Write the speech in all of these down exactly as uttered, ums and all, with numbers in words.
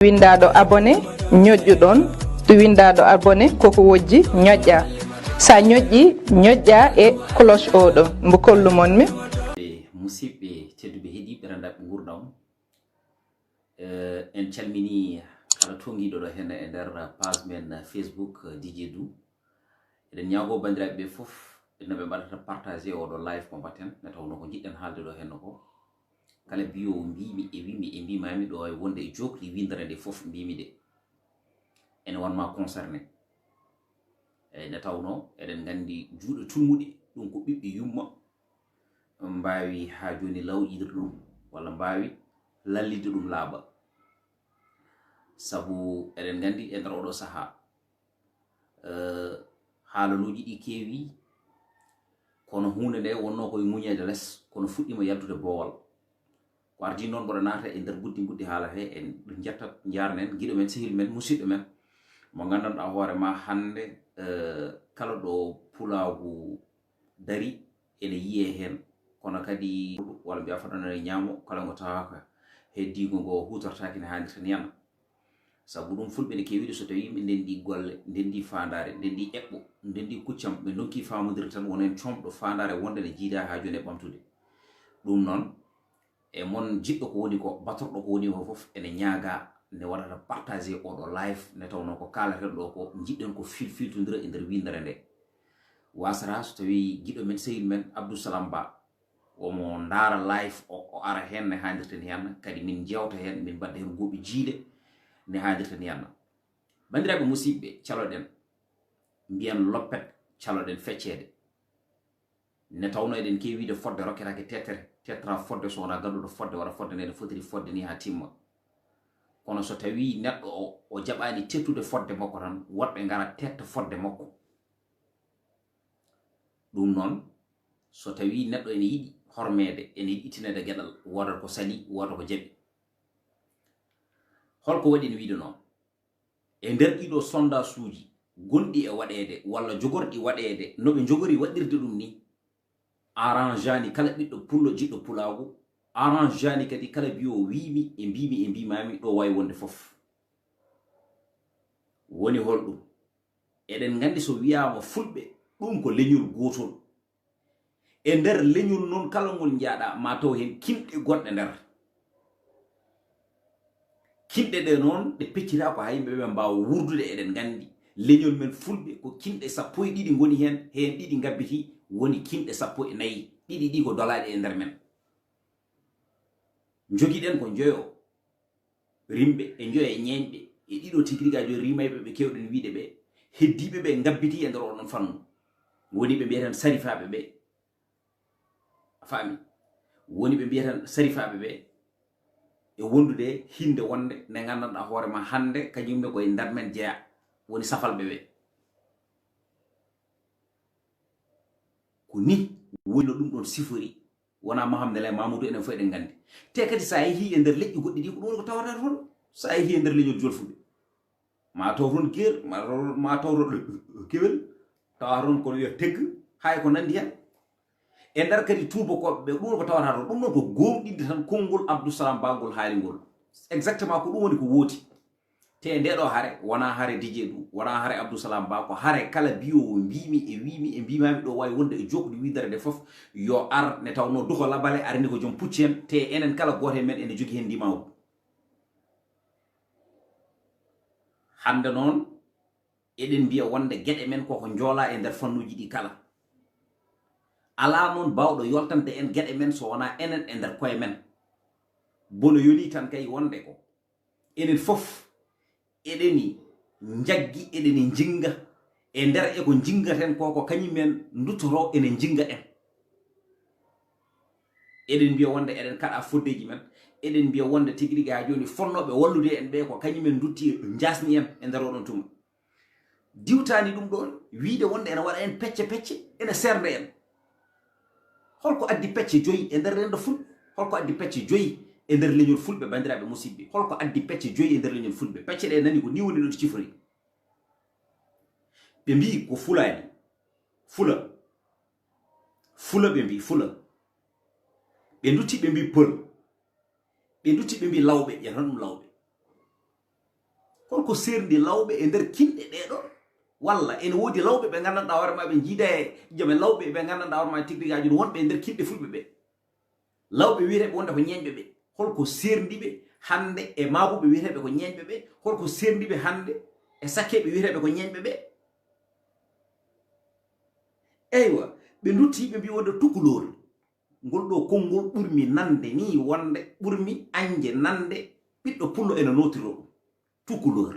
Winndaaɗo abonné, ñoƴƴu ɗoon. Winndaaɗo abonné, koko wojji, ñoƴƴaa. So a ñoƴƴii, ñoƴƴaa e cloche oo ɗo, mbo kollu mon mi. E musidɓe tedduɓe heɗiiɓe renndaɓe nguurndam, eh, en calminii kala toŋngiiɗo ɗo heen e nder page men Facebook, eh, D J Dou. Eɗen ñaagoo banndiraaɓe ɓe fof no ɓe mbaɗata partagé oo ɗo live mo mbaɗten, nde tawnoo ko njiɗɗen haalde ɗo heen ko kala biyoowo mbiimi e wiimi e mbiimaami ɗo e wonde e jookli winndere nde fof mbiimi de ene won ma concerné. Eyi, nde tawnoo eɗen nganndi juuɗe tummuɗe ɗum ko ɓiɓɓe yumma mbaawi haa jooni lawƴidir ɗum walla mbaawi lallitde ɗum laaɓa. Sabu eɗen nganndi e nder oɗo sahaa, eh, haalaluuji ɗi keewi, kono huunde nde wonnoo koye ŋuñeede les, kono fuɗɗiima yaltude boowal. Ko ardii noon mboɗo naata e nder mbuddi mbuddi haala he, en ɗum njettat njaarnen giɗo men, sehil men, musidɗo men, mo nganndanɗaa hoore ma hannde, eh, kala ɗo pulaagu dari, ene yiyee heen, kono kadi walla mbiya fotano e ñaamo, kala ngo tawaaka he diigo ngo huutortaaki no haanirta ni yana. Sabu ɗum fulɓe ne keewiɗo so tawii ɓe ndenndi golle, ndenndi faandaare, ndenndi eɓɓo, ndenndi kuccam, ɓe ndonki faamondirde tan wona heen coomɗo faandaare wonde ne jiidaa haa jooni e ɓamtude. Ɗum noon, e mon jiɗɗo ko woni ko, batorɗo ko woni ko fof, ene ñaagaa ne waɗata partagé oɗo live, nde tawnoo ko kaalaten ɗo ko, njiɗɗen ko filfiltondira e nder winndere nde. Wasata so tawii giɗo men, sehil men, Abdou Salam Ba, omo ndaara live o, o ara heen ne haanirta ni heen, kadi min njeewta heen, min mbaɗda heen gooɓi jiiɗe ne haanirta ni heen. Banndiraaɓe musidɓe, caloɗen, mbiyen loppet, caloɗen fecceede. Nde tawnoo eɗen keewi wiide fodde rokketaake teetere, teetata fodde so wonaa gadduɗo fodde, waɗa fodde nde no fotiri fodde ni haa timma. Kono so tawii neɗɗo o, o jaɓaani teettude fodde makko tan, woɗɓe ngara teetta fodde makko. Ɗum noon, so tawii neɗɗo ene yiɗi hormeede, ene yiɗi ittineede geɗal, woodata ko salii, woodata ko jaɓi. Holko waɗi en wiide noon? E nder ɗiɗo sondage uji gonɗi e waɗeede walla jogorɗi waɗeede no ɓe njogori waɗirde ɗum ni, arrangeani kala ɓiɗɗo pullo jiɗɗo pulaagu, arrangeani kadi kala biyo wiimi e mbiimi e mbiimaami ɗo waawi wonde fof. Woni holɗum? Eɗen nganndi so wiyaama fulɓe, ɗum ko leñol gootol. E nder leñol noon kala ngol njaaɗa ma taw heen kinɗe gonɗe nder. Kinɗe ɗe noon ɗe peccita ko haa yimɓe ɓe mbaawa wuurdude, eɗen nganndi leñol men fulɓe ko kinɗe sappo e ɗiɗi ngoni heen, heen ɗiɗi ngabbiti woni kinɗe sappo e nayi, ɗiɗi ɗi ko dolaaɗe e nder men. Njogiɗen ko njoyo rimɓe e njoyo e ñeeñɓe e ɗiɗo tigirigaajo rimayɓe ɓe keewɗen wiide ɓe heddiiɓe ɓe ngabbiti e nder oɗon fannu. Woni ɓe mbiyeten sarifaaɓe ɓe. A faami? Woni ɓe mbiyeten sarifaaɓe ɓe e wondude hinde wonde nde nganndanɗaa hoore ma hannde kañum ne koye nder men jeya, woni safalɓe ɓe. Ko ni woni no ɗum ɗon sifori. Wona Mahamdallah Mamoudou, enen fof eɗen nganndi. Te kadi so a yehii e nder leƴƴi goɗɗi ɗi ko ɗum woni ko tawata toon. So a yehii e nder leñol jolfuɓe, ma taw toon geer, ma taw, ma taw toon kewel, tawa toon kono wiya tegg, hay ko nanndi heen. E nder kadi tuubakooɓe ɓe, ɗum woni ko tawata toon. Ɗum ɗon ko gooŋɗinde tan konngol Abdou Salam Ba ngol haali ngol. Exactement ko ɗum woni ko wooti. Te nde ɗo hare wona hare D J Dou, wona hare Abdou Salam Ba, ko hare kala biyowo mbiimi e wiimi e mbiimaami ɗo waawi wonde e jokkude wiidere nde fof, yo ar nde tawnoo duko labale arani ko joom pucci en, te enen kala gooto e men ene jogii heen ndimaagu. Hannde noon, eɗen mbiya wonde geɗe men koko njoolaa e nder fannuuji ɗi kala. Alaa noon baawɗo yoltande en geɗe men so wonaa enen e nder koye men. Bono yonii tan kay wonde ko enen fof eɗeni njaggi, eɗeni njinnga e nder e ko njinngaten ko, ko kañum men nduttotoo ene njinnga en. Eɗen mbiya wonde eɗen kaɗa foddeeji men, eɗen mbiya wonde tigi rigi haa jooni fonnooɓe wallude en ɓe ko kañum men ndutti njaasni en e nder oɗon tuma. Diwtaani ɗum ɗoon, wiide wonde ene waɗa en pecce pecce, ene seernda en. Holko addi pecce joyi e nder renndo ful? Holko addi pecce joyi e nder leñol fulɓe, banndiraaɓe musidɓe? Holko addi pecce joyi e nder leñol fulɓe? Pecce ɗe nani ko ni woni no ɗe cifori. Ɓe mbii ko Fulaani. Fula. Fula ɓe mbii, Fula. Ɓe ndutti ɓe mbii Pël. Ɓe ndutti ɓe mbii Lawɓe, ƴeetan ɗum Lawɓe. Holko serndi lawɓe e nder kinɗe ɗee ɗoo? Walla ene woodi lawɓe ɓe nganndanɗaa hoore maa ɓe njiida e joom e lawɓe ɓe nganndanɗaa hoore maa tigi tigi wonɓe e nder kinɗe fulɓe ɓe? Lawɓe wiyeteeɓe wonde ko ñeeñɓe ɓe, holko serndi ɓe hannde e maabuɓe wiyeteeɓe ko ñeeñɓe ɓe? Holko serndi ɓe hannde e sakkeeɓe wiyeteeɓe ko ñeeñɓe ɓe? Eywa, ɓe ndutti, ɓe mbi wonde tukulóor. Ngol ɗoo konngol ɓurmi nande nii, wonde ɓurmi añde nande ɓiɗɗo pullo ene nootiro ɗum. Tukulóor.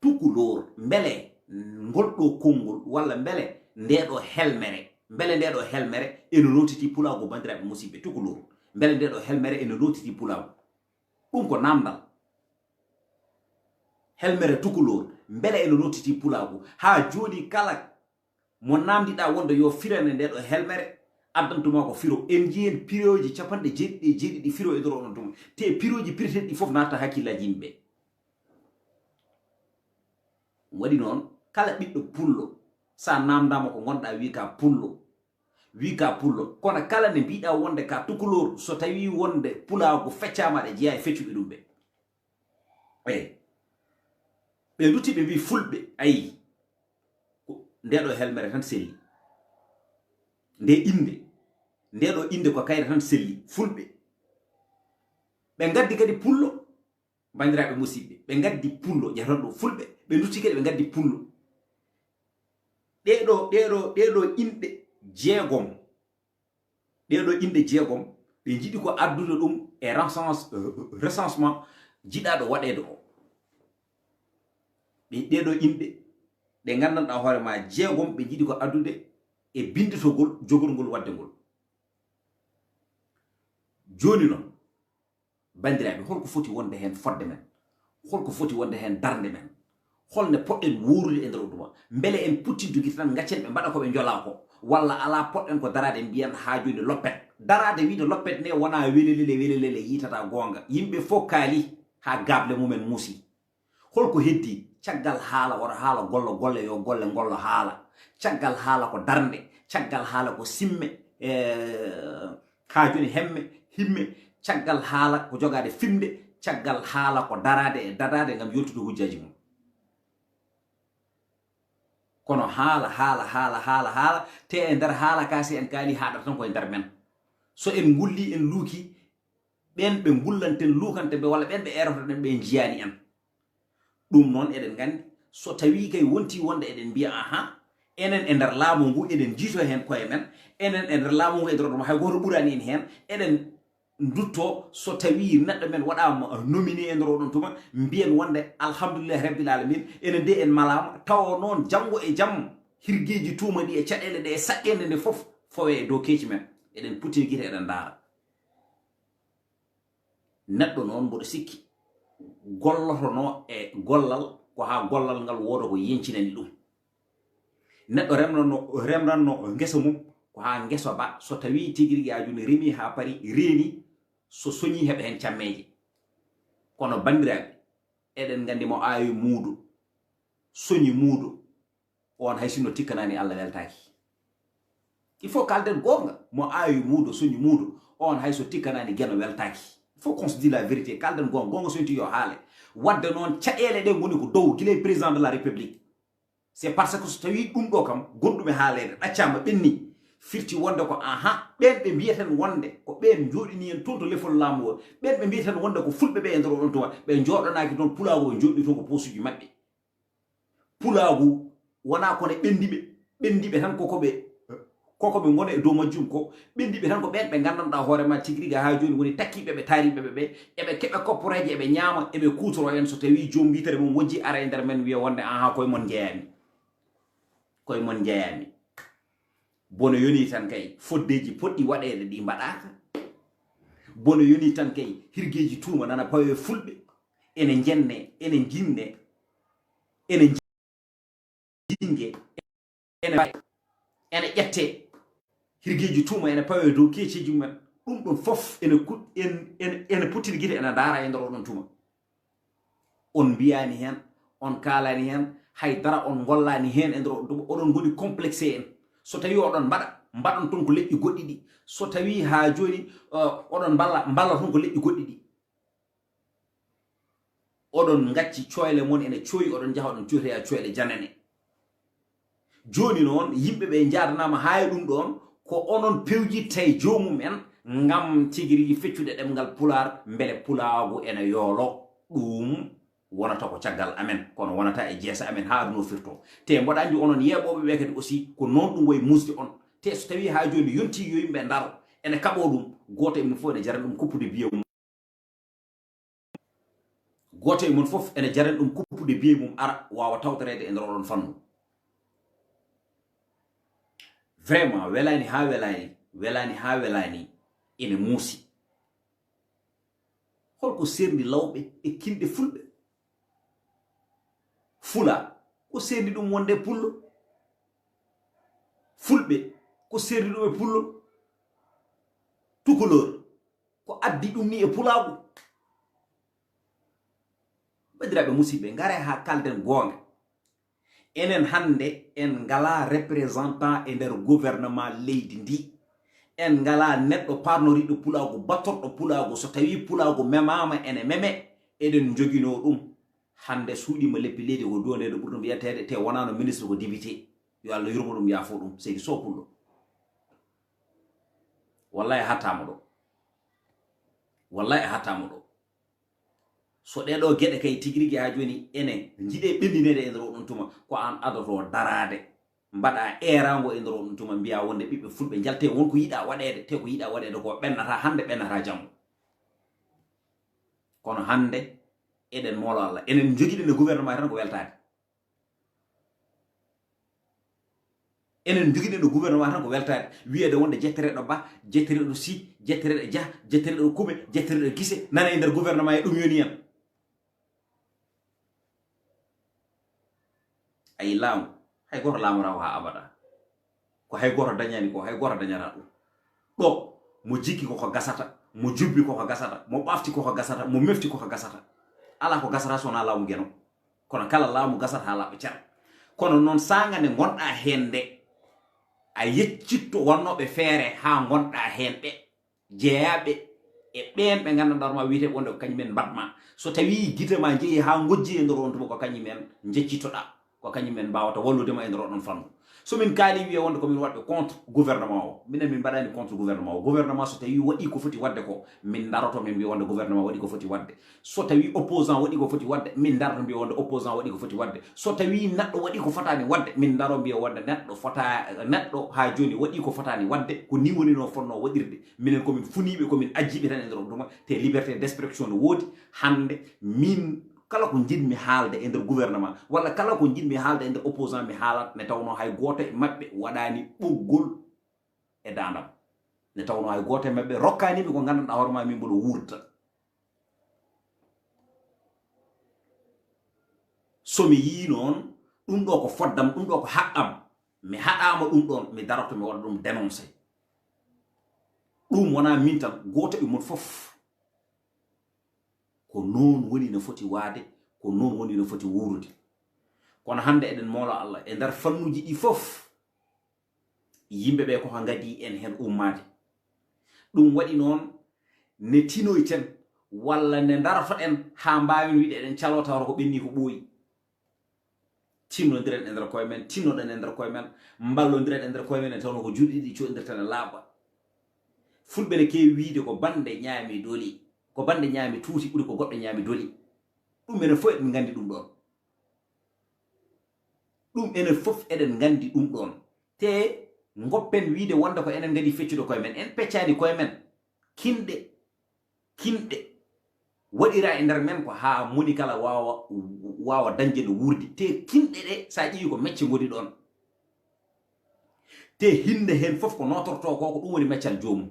Tukulóor, mbele ngol ɗoo konngol, walla mbele ndee ɗoo helmere, mbele ndee ɗoo helmere ene nootiti pulaagu, banndiraaɓe musidɓe? Tukulóor, mbele ndee ɗoo helmere ene nootiti pulaagu? Ɗum ko naamndal. Helmere tukulóor, mbele ene nootiti pulaagu? Haa jooni, kala mo naamndiɗaa wonde yo firane ndee ɗoo helmere, addantuma ko firo. En njiyii heen pirooji capanɗe jeeɗiɗi e jeeɗiɗi firo e nder oɗon tuma. Te pirooji pireteeɗi ɗi fof naata hakkillaaji yimɓe. Ɗum waɗi noon, kala ɓiɗɗo pullo, so a naamndaama ko ngonɗaa, wii ka pullo, wii ka pullo. Kono kala nde mbiɗaa wonde ka tukulóor, so tawii wonde pulaagu feccaama, aɗa jeyaa e feccuɓe ɗum ɓe. Eyi. Ɓe ndutti, ɓe mbii fulɓe, ayi, ko ndee ɗoo helmere tan selli. Nde innde, ndee ɗoo innde ko kayre tan selli. Fulɓe. Ɓe ngaddi kadi pullo, banndiraaɓe musidɓe, ɓe ngaddi pullo, jahatan ɗo fulɓe, ɓe ndutti kadi ɓe ngaddi pullo. Ɗee ɗoo, ɗee ɗoo, ɗee ɗoo inɗe jeegom, ɗee ɗoo inɗe jeegom, ɓe njiɗi ko addude ɗum e recens-, recensement jiɗaaɗo waɗeede o. Ɓe, ɗee ɗoo inɗe ɗe nganndanɗaa hoore maa jeegom, ɓe njiɗi ko addude e binnditogol jogorngol waɗde ngol. Jooni noon, banndiraaɓe, holko foti wonde heen fotde men? Holko foti wonde heen darnde men? Holne poɗɗen wuurude e nder o tuma? Mbele en puttinto gite tan, ngaccen ɓe mbaɗa ko ɓe njolaa ko? Walla alaa, poɗɗen ko daraade, mbiyen haa jooni loppet? Daraade, wiide loppet nde wonaa welelele, welelele, yiitataa goonga. Yimɓe fof kaali haa gaable mumen muusi. Holko heddii? Caggal haala, woto haala gollo golle, yo golle ngollo haala. Caggal haala ko darnde, caggal haala ko simme, eh, haa jooni hemme, himme. Caggal haala ko jogaade firnde, caggal haala ko daraade e dadaade ngam yoltude hujjaaji mum. Kono haala, haala, haala, haala, haala, te e nder haala ka, si en kaali, haaɗata tan ko e nder men. So en ngulli, en luuki, ɓeen ɓe ngullanten, luukanten ɓe, walla ɓeen ɓe eerotoɗen ɓe, njiyaani en. Ɗum noon, eɗen nganndi, so tawii kay wontii wonde eɗen mbiya, ahan, enen e nder laamu ngu eɗen njiytoo heen koye men, enen e nder laamu ngu e nder ɗum hay gooto ɓuraani en heen, eɗen nduttoo, so tawii neɗɗo men waɗaama nominé e nder oɗon tuma, mbiyen wonde alhamdulillahi rabbil alamin, enen de en malaama, tawa noon janngo e jam hirgeeji tuuma ɗi e caɗeele ɗe e saɗɗeende nde fof fowee e dow keeci men. Eɗen puttina gite, eɗen ndaara. Neɗɗo noon, mboɗo sikki, gollotonoo e gollal ko haa gollal ngal wooda ko yencinani ɗum. Neɗɗo remranno, remranno ngesa mum ko haa ngesa ba, so tawii tigi rigi haa jooni remi haa pari, reeni, so soñii heɓa heen cammeeje. Kono banndiraaɓe, eɗen nganndi mo aawi muudo, soñi muudo, on hay sinno tikkanaani Allah weltaaki. Il faut kalden goonga, mo aawi muudo, soñi muudo, on hay so tikkanaani Geno weltaaki. Il faut qu'on se dise la vérité, kalden goonga, goonga so yonti yo haale. Wadde noon, caɗeele ɗe ngoni ko dow, gila e président de la République. C'est parce que so tawii ɗum ɗo kam, gonɗum e haaleede, ɗaccaama, ɓenni, firti wonde ko, aha, ɓeen ɓe mbiyeten wonde ko ɓeen njooɗini en toon to lefol laamu o, ɓeen ɓe mbiyeten wonde ko fulɓe ɓe e nder oɗon tuma, ɓe njooɗanaaki toon pulaagu, ɓe njooɗini toon ko poosuuji maɓɓe. Pulaagu wonaa kono ɓenndiiɓe, ɓenndiiɓe tan ko ko ɓe, ko ko ɓe ngona e dow majjum ko, ɓenndiiɓe tan ko ɓeen ɓe nganndanɗaa hoore maa tigi rigi haa jooni woni takkiiɓe ɓe, taariiɓe ɓe ɓe, eɓe keɓa kopporeeje, eɓe ñaama, eɓe kuutoroo en. So tawii joom yitere mum wojji, ara e nder men wiya wonde, ahan, koye mon njeyaami, koye mon njeyaami. Bone yonii tan kay, foddeeji potɗi waɗeede ɗi mbaɗaaka. Bone yonii tan kay, hirgeeji tuuma nana pawee fulɓe, ene njenne, ene njinne, ene nji-, jinge, ene, ene ƴette, hirgeeji tuuma ene pawee dow keeciiji mumen. Ɗum ɗum fof ene kuɗ-, en, en, ene pottiri gite, ene ndaara e nder oɗon tuma. On mbiyaani heen, on kaalaani heen, hay dara on ngollaani heen e nder oɗon tuma. Oɗon ngoni complexé en. So tawii oɗon mbaɗa, mbaɗon toon ko leƴƴi goɗɗi ɗi. So tawii haa jooni, eh, oɗon mballa, mballa toon ko leƴƴi goɗɗi ɗi. Oɗon ngacci coyle mon ene cooyi, oɗon njaha oɗon coytoya coyle janane. Jooni noon, yimɓe ɓe njaadanaama haa e ɗum ɗoon, ko onon pewjitta e joomum en ngam tigi rigi feccude ɗemngal Pulaar, mbele Pulaagu ene yoolo. Ɗum wonata ko caggal amen, kono wonata e jeese amen haa aduna o firto. Te mboɗo anndi onon yeeɓooɓe ɓe kadi aussi, ko noon ɗum wayi muusde on. Te so tawii haa jooni yontii yo yimɓe ndaro, ene kaɓoo ɗum, gooto e mum fof ene jarani ɗum kuppude biye mum. Gooto e mon fof ene jarani ɗum kuppude biye mum ara waawa tawtoreede e nder oɗon fannu. Vraiment, welaani haa welaani, welaani haa welaani, ene muusi. Holko serndi lawɓe e kinɗe fulɓe? Fula, ko serndi ɗum wonde pullo? Fulɓe, ko serndi ɗum e pullo? Tukulor, ko addi ɗum ni e pulaagu? Banndiraaɓe musidɓe, ngare haa kalden goonga. Enen hannde en ngalaa représentant e nder gouvernement leydi ndi. En ngalaa neɗɗo parnoriiɗo pulaagu, batorɗo pulaagu. So tawii pulaagu memaama ene meme, eɗen njoginoo ɗum. Hannde suuɗiima leppi leydi ko dondeede ɓurɗo mbiyateede, te wonaano ministre ko député. Yo Allah yurmo ɗum, yaafo ɗum, seydi Sow Pullo. Wallahi a hattaama ɗo. Wallahi a hattaama ɗo. So ɗee ɗoo geɗe kay tigi rigi haa jooni ene njiɗee ɓendineede e nder oɗon tuma, ko aan adotoo daraade, mbaɗa eeraango e nder oɗon tuma, mbiyaa wonde ɓiɓɓe fulɓe njalte won ko yiɗaa waɗeede, te ko yiɗaa waɗeede ko ɓennata hannde, ɓennata janngo. Kono hannde eɗen moolo Allah, enen njogiɗen e gouvernement tan ko weltaade. Enen njogiɗen ɗo gouvernement tan ko weltaade, wiyeede wonde jettereeɗo Ba, jettereeɗo Si, jettereeɗo Jah, jettereeɗo Kuɓe, jettereeɗo Gise nana e nder gouvernement he, ɗum yoni en. Ayi laamu, hay gooto laamora ko haa abada. Ko hay gooto dañani ko, hay gooto dañata ɗum. Ɗo, mo jikki koko gasata, mo jubbi koko gasata, mo ɓafti koko gasata, mo mefti koko gasata. Alaa ko gasata so wonaa laamu Geno. Kono kala laamu gasata haa laaɓa cer. Kono noon, saanga nde ngonɗaa heen nde, a yeccitto wonnooɓe feere haa ngonɗaa heen ɓe, jeyaaɓe e ɓeen ɓe nganndanɗaa hoore ma wiyetee wonde ko kañum en mbaɗ ma. So tawii gite ma njehii haa ngojji e nder on tuma, ko kañum en njeccitoɗaa, ko kañum en mbaawata wallude ma e nder oɗon fannu. So min kaali wiye wonde ko min waɗɓe contre gouvernement o, minen min mbaɗaani contre gouvernement o. Gouvernement so tawii waɗii ko foti waɗde ko, min ndaroto min mbiya wonde gouvernement waɗii ko foti waɗde. So tawii opposant waɗii ko foti waɗde, min ndaroto mbiya wonde opposant waɗii ko foti waɗde. So tawii neɗɗo waɗii ko fotaani waɗde, min ndaro mbiya wonde neɗɗo fota-, neɗɗo haa jooni waɗii ko fotaani waɗde, ko nii woni no fotnoo waɗirde. Minen ko min funiiɓe, ko min ajjiiɓe tan e nder on tuma, te liberté d'expression no woodi. Hannde min kala ko njiɗmi haalde e nder gouvernement, walla kala ko njiɗmi haalde e nder opposant, mi haalat, nde tawnoo hay gooto e maɓɓe waɗaani ɓoggol e daandam. Nde tawnoo hay gooto e maɓɓe rokkaani mi ko nganndanɗaa hoore ma, min mboɗo wuurda. So mi yii noon, ɗum ɗo ko foddam, ɗum ɗo ko haqqam, mi haɗaama ɗum ɗoon, mi daroto, mi waɗa ɗum dénoncé. Ɗum wonaa min tan, gooto e mon fof. Ko noon woni no foti waade, ko noon woni no foti wuurude. Kono hannde eɗen moolo Allah, e nder fannuuji ɗi fof, yimɓe ɓe koko ngadii en heen ummaade. Ɗum waɗi noon, ne tinoyten, walla ne ndarotoɗen haa mbaawen wiide eɗen caloo, tawa ko ɓenni ko ɓooyi. Tinnondiren e nder koye men, tinnoɗen e nder koye men, mballondiren e nder koye men, e tawno ko juuɗe ɗiɗi coɗndirten e laaɓa. Fulɓe ne keewi wiide ko bannde ñaami doli, ko bannde ñaami tuuti ɓuri ko goɗɗo ñaami doli. Ɗum enen fof eɗen nganndi ɗum ɗoon. Ɗum enen fof eɗen nganndi ɗum ɗoon. Te ngoppen wiide wonde ko enen ngadii feccude koye men. En peccaani koye men. Kinɗe, kinɗe waɗiraa e nder men ko haa moni kala waawa, waawa dañde no wuurdi. Te kinɗe ɗe, so a ƴeewi ko mecce ngoni ɗoon. Te hinnde heen fof ko nootortoo ko, ko ɗum woni meccal joomum.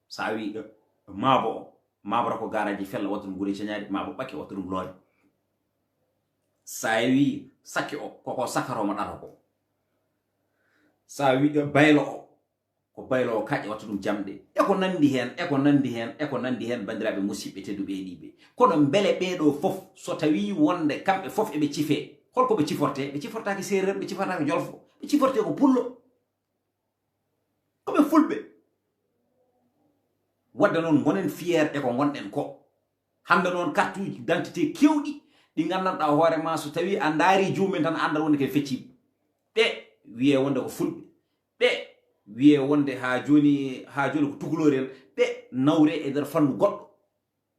So a wii, eh, maabo o, maabrako gaaraaji fella, watta ɗum guri cañaaɗi, maabo ɓake, watta ɗum loore. So a wii sakke o, koko sakatoo mo ɗato ko. So a wii, eh, baylo o, ko baylo o kaƴƴa, watta ɗum jamɗe. E ko nanndi heen, e ko nanndi heen, e ko nanndi heen, banndiraaɓe musidɓe tedduɓe heɗiiɓe. Kono mbele ɓee ɗoo fof, so tawii wonde kamɓe fof eɓe cifee, holko ɓe cifortee? Ɓe cifortaake Seereer, ɓe cifortaake Jolfo, ɓe cifortee ko Pullo. Ko ɓe fulɓe. Wadde noon, ngonen fier e ko ngonɗen ko. Hannde noon, carte uji d'identité keewɗi ɗi nganndanɗaa hoore ma, so tawii a ndaari joomum en tan, a anndat wonde ko fecciiɓe. Ɓe wiyee wonde ko fulɓe, ɓe wiyee wonde haa jooni, haa jooni ko tukulóor en, ɓe nawree e nder fannu goɗɗo.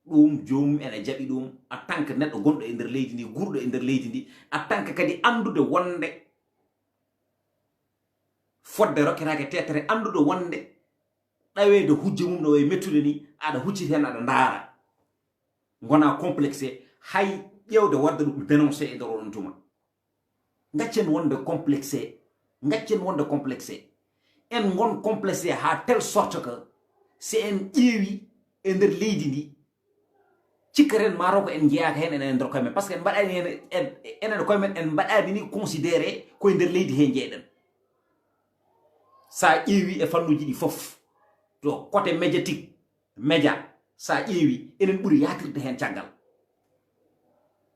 Ɗum joomum ene jaɓi ɗum en tant que neɗɗo gonɗo e nder leydi ndi, guurɗo e nder leydi ndi, en tant que kadi anndude wonde fodde rokketaake teetere, anndude wonde ɗaweede hujja mum no wayi mettude ni, aɗa hucciti heen, aɗa ndaara. Ngona complexé, hay ƴeewde waɗde ɗum dénoncé e nder oɗon tuma. Gaccen wonde complexé, gaccen wonde complexé. En ngon complexé haa telle sorte que si en ƴeewi e nder leydi ndi, cikketen mataw ko en njeyaaka heen enen e nder koye men, parce que en mbaɗaani heen, en, enen e koye men, en mbaɗaani ni considéré koye nder leydi he njeyɗen. Sa ƴeewi e fannuji ɗi fof, to côté médiatique, média, sa ƴeewi, enen ɓuri yaatirde heen caggal.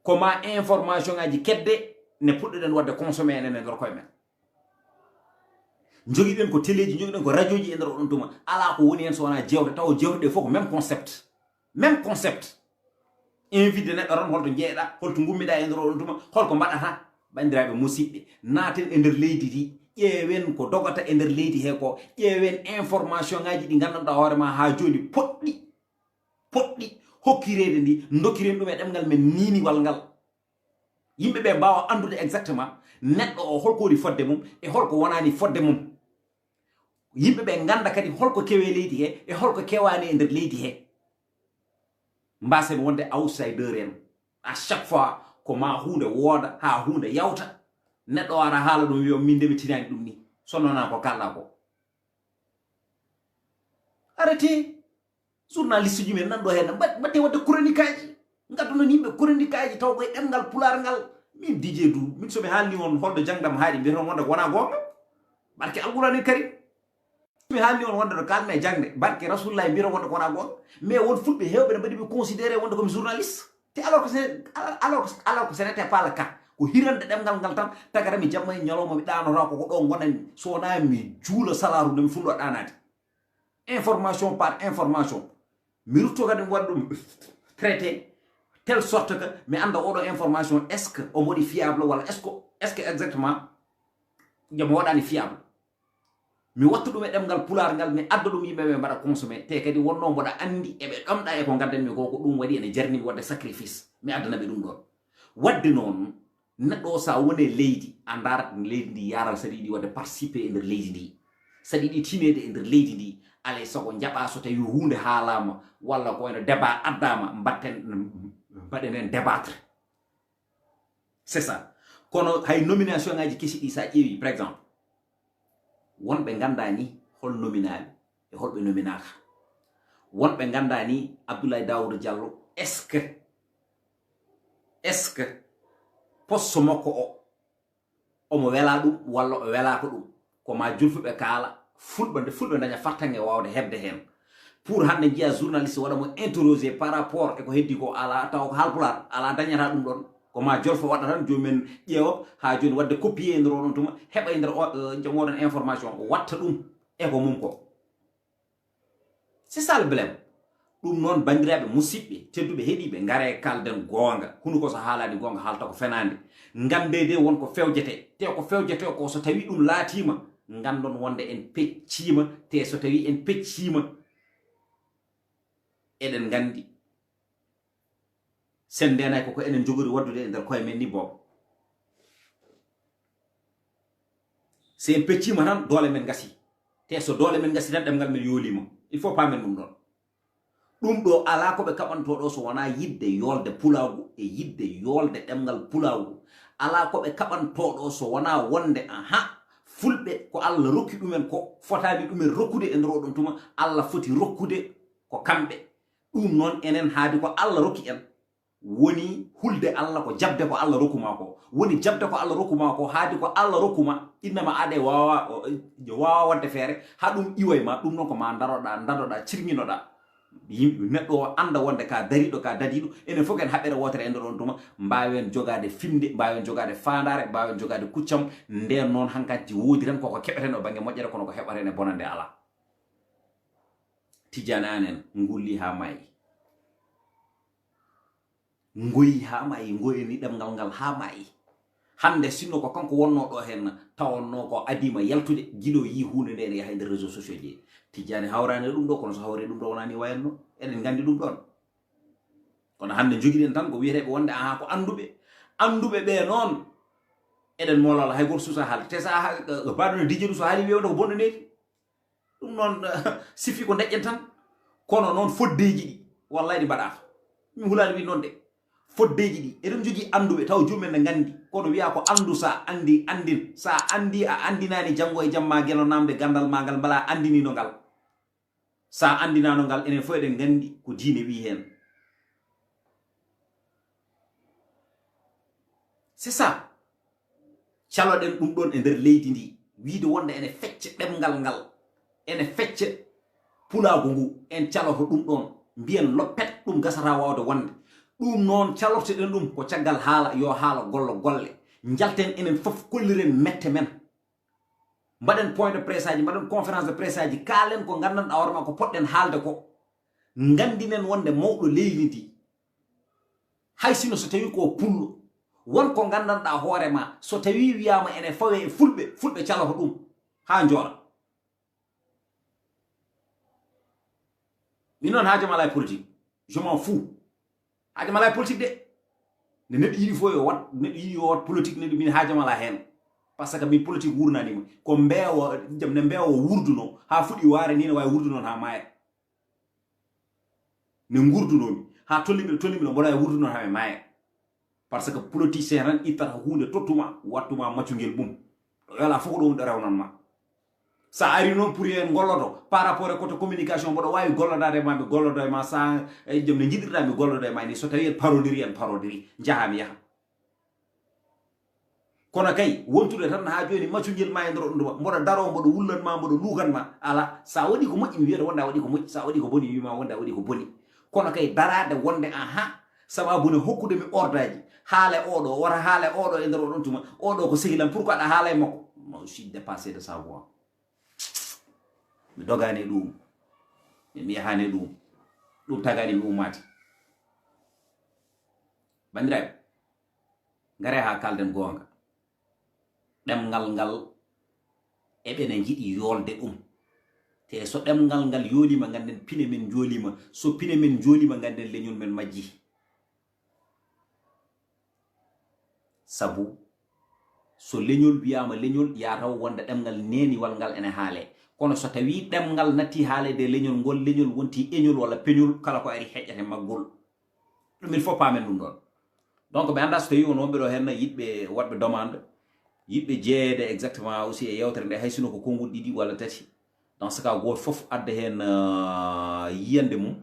Ko ma information ngaji kedde ne puɗɗoɗen waɗde consommé enen e nder koye men. Jogiɗen ko téléji, jogiɗen ko radioji e nder oɗon tuma. Ala ko woni heen so wonaa jewte, tawa jewte ɗe fof ko même concept. Même concept. Invité neɗɗo tan, holto njeeɗa, holto ngummiɗa e nder oɗon tuma, holko mbaɗata? Banndiraaɓe musidɓe, naaten e nder leydi ndi, ƴeewen ko dogata e nder leydi he ko, ƴeewen information ngaji ɗi nganndanɗaa hoore ma haa jooni poɗɗi, poɗɗi hokkireede ndi, dokkiren ɗum e ɗemngal men niiniwal ngal. Yimɓe ɓe mbaawa anndude exactement neɗɗo o holko woni fodde mum e holko wonaani fodde mum. Yimɓe ɓe ngannda kadi holko kewe leydi he e holko kewaani e nder leydi he. Mbaasen wonde outsider en. À chaque fois ko ma huunde wooda haa huunde yawta. Neɗɗo o ara haala ɗum wiya min nde mi tinaani ɗum ni. So noona ko kalla ko. Arrêtez. Journaliste ji men nan ɗo heen, mbat-, mbatte waɗde chronique aji. Ngaddunon yimɓe chronique aji taw koye ɗemngal Pulaar ngal. Min Didier Doux, min so mi haalni on holɗo jangdam haaɗi, mbiyata on wonde ko wona goonga. Barke Alqur'aanil Karim. Mi haalni on wonde ɗo kalmi e jangde, barke Rasulullahi, mbiyata on wonde ko wona goonga. Mais won fulɓe heewɓe ne mbaɗi mi considéré wonde ko mi journaliste. Te alors que ce, alors que, alors que ce n'était pas le cas. Ko hirande ɗemngal ngal tan, tagata mi jamma e ñalawma mi ɗaanoto ko, ko ɗo ngonanmi. So wonaa mi juula salaaru nde mi fuɗɗo ɗaanaade. Information par information. Mi rutto kadi mi waɗa ɗum traité telle sorte que mi annda oɗo information est-ce que omo waɗi fiable walla est-ce que, est-ce que exactement jomo waɗani fiable. Mi watta ɗum e ɗemngal Pulaar ngal, mi adda ɗum yimɓe ɓe mbaɗa consommé. Te kadi wonno mboɗa anndi eɓe ɗomɗa e ko ngaddanmi ko, ko ɗum waɗi ene jarni mi waɗde sacrifice. Mi addana ɓe ɗum ɗon. Waɗde noon, neɗɗo o, sa woni e leydi, a ndaarat leydi ndi yaaral, saɗa yiɗi waɗde participé e nder leydi ndi, saɗa yiɗi tineede e nder leydi ndi, alay sago njaɓa so tawi huunde haalaama walla ko wayno débat addaama, mbatten, mbaɗen heen débattre. C'est ça. Kono hay nomination ngaji kesi ɗi, sa ƴeewi, par exemple, wonɓe nganndaani hol nominaali e holɓe nominaaka. Wonɓe nganndaani Abdoulaye Daouda Diallo, est-ce que, est-ce que poste makko o, omo wela ɗum walla o welaaka ɗum? Ko ma julfuɓe kaala, fulɓe nde, fulɓe daña fartaŋŋe waawde heɓde heen. Pour hannde njiya journaliste waɗa mo interrogé par rapport e ko heddi ko, ala taw ko haalpulaar, ala dañata ɗum ɗon. Ko ma jolfo waɗa tan, joomum en ƴeewa haa jooni waɗde copier e nder oɗon tuma, heɓa e nder o, eh, jom oɗon information, watta ɗum e ko mum ko. C'est ça le blème. Ɗum noon, banndiraaɓe musidɓe tedduɓe heɗiiɓe, ngare kalden goonga. Hunuko so haalaani goonga, haalta ko fenaande. Nganndee de won ko fewjete, te ko fewjete ko so tawi ɗum laatiima, nganndon wonde en pecciima, te so tawi en pecciima, eɗen nganndi sen ndeenay koko enen njogori waɗdude e nder koye men ni boobo. Si en pecciima tan, doole men ngasi. Te so doole men ngasi tan, ɗemngal men yooliima. Il faut paamen ɗum ɗon. Ɗum ɗo alaa ko ɓe kaɓantoo ɗo so wonaa yiɗde yoolde pulaagu e yiɗde yoolde ɗemngal pulaagu. Alaa ko ɓe kaɓantoo ɗo so wonaa wonde, aha, fulɓe ko Allah rokki ɗumen ko fotaani ɗumen rokkude e nder oɗon tuma, Allah foti rokkude ko kamɓe. Ɗum noon enen haadi ko Allah rokki en. Woni hulde Allah ko jaɓde ko Allah rokku ma ko. Woni jaɓde ko Allah rokku ma ko, haadi ko Allah rokku ma, innama aade waawa, waawa waɗde feere, haa ɗum iwa e ma, ɗum noon ko ma ndaroɗaa, ndadoɗaa, cirŋinoɗaa. Yimɓe, neɗɗo o annda wonde ka dariiɗo, ka dadiiɗo, enen fof ken haɓere wootere e nder oɗon tuma, mbaawen jogaade finnde, mbaawen jogaade faandaare, mbaawen jogaade kuccam. Ndeen noon, hankadi woodi tan koko keɓeten o bannge moƴƴere, kono ko heɓaten e bonannde alaa. Tijjaani Aan en ngulli haa maayi. Ngoyi haa maayi, ngoyani ɗemngal ngal haa maayi. Hannde sinno ko kanko wonnoo ɗo heen, tawannoo ko adiima yaltude, gila o yii huunde nde ene yaha e nder réseaux sociaux ji. Tijjaani hawraani e ɗum ɗo, kono so hawri e ɗum ɗo wonaa ni wayatnoo. Eɗen nganndi ɗum ɗoon. Kono hannde njogiɗen tan ko wiyeteeɓe wonde ahaa ko annduɓe. Annduɓe ɓee noon, eɗen moolala hay gooto suusaa haalde. Te so a ha-, baɗo no Didier ɗum so haali wiye wonde ko bonɗo neeti. Ɗum noon, sifi ko deƴƴen tan. Kono noon foddeeji ɗi, wallay ɗi mbaɗaaka. Mi hulaani wiide noon de. Foddeeji ɗi, eɗen njogii annduɓe, taw joomum en ne nganndi. Kono wiyaa ko anndu, so a anndi, anndin. So a anndi, a anndinaani, janngo e jamma geno naamde ganndal ma ngal, mbela a anndiniino ngal. So a anndinaano ngal, enen fof eɗen nganndi ko diine wii heen. C'est ça. Caloɗen ɗum ɗoon e nder leydi ndi, wiide wonde ene fecca ɗemngal ngal, ene fecca pulaagu ngu, en caloto ɗum ɗoon, mbiyen loppet, ɗum gasataa waawde wonde. Ɗum noon, calorteɗen ɗum ko caggal haala, yo haala gollo golle. Njalten enen fof, kolliren mette men. Mbaɗen point de presse aji, mbaɗen conférence de presse aji, kaalen ko nganndanɗaa hoore ma ko poɗɗen haalde ko. Nganndinen wonde mawɗo leydi ndi, hay sino so tawii ko pullo, won ko nganndanɗaa hoore ma, so tawii wiyaama ene fawee e fulɓe, fulɓe caloto ɗum haa njoora. Min noon haaju am alaa e politique. Je m'en fous. Haaju am alaa e politique de. Nde neɗɗo yiɗi fof yo waɗ, neɗɗo yiɗi yo waɗ politique, neɗɗo min haaju am alaa heen. Par ce que min politique wuurnaani ma. Ko mbeewa, jam ne mbeewa wuurduno, haa fuɗi waare ni ne waawi wuurduno haa maaya. Ne nguurduno mi. Haa tolni mi ɗo tolni mi ɗo, mboɗo waawi wuurduno haa mi maaya. Par ce que politicien tan ittata huunde tottuma, wattuma maccungel mum. Ɗo yala fof ko ɗo woni ɗo rewnan ma. Sa ari noon pour en gollodo par rapport e côté communication, mboɗo waawi gollodaade ma, mi gollodo e ma, sa e jom ne njiɗirɗa mi gollodo e ma ni, so tawi en parodiri, en parodiri, njaha mi yaha. Kono kay, wontude tan haa jooni maccungel ma e nder ɗum, mboɗo daro, mboɗo wullan ma, mboɗo luukan ma, ala, sa waɗi ko moƴƴi, mi wiyata wonde a waɗi ko moƴƴi, sa waɗi ko boni, mi wiima wonde a waɗi ko boni. Kono kay daraade wonde, aha, sababu ne hokkude mi ordaaji, haale oɗo, wota haale oɗo e nder oɗon tuma, oɗo ko sehilam, pourquoi aɗa haala e makko? Moi, je suis dépassé de sa voix. Mi dogaani e ɗum. Mi yahaani e ɗum. Ɗum tagaani mi ummaade. Banndiraaɓe, ngare haa kaalden goonga. Ɗemngal ngal, eɓe ne njiɗi yoolde ɗum. Te so ɗemngal ngal yooliima, ngannden pine men njooliima. So pine men njooliima, ngannden leñol men majji. Sabu so leñol wiyaama leñol, yaa taw wonde ɗemngal neeniwal ngal ene haalee. Kono so tawii ɗemngal nattii haaleede e leñol, ngol leñol wontii eñol walla peñol, kala ko ari heƴƴat e maggol. Ɗum il faut paamen ɗum ɗoon. Donc, mi anndaa so tawii won wonɓe ɗo heen yiɗɓe waɗɓe demande, yiɗɓe jeyeede exactement aussi e yeewtere nde, hay sino ko konnguɗi ɗiɗi walla tati. Dans ce cas, gooto fof adda heen, euh, yiyannde mum.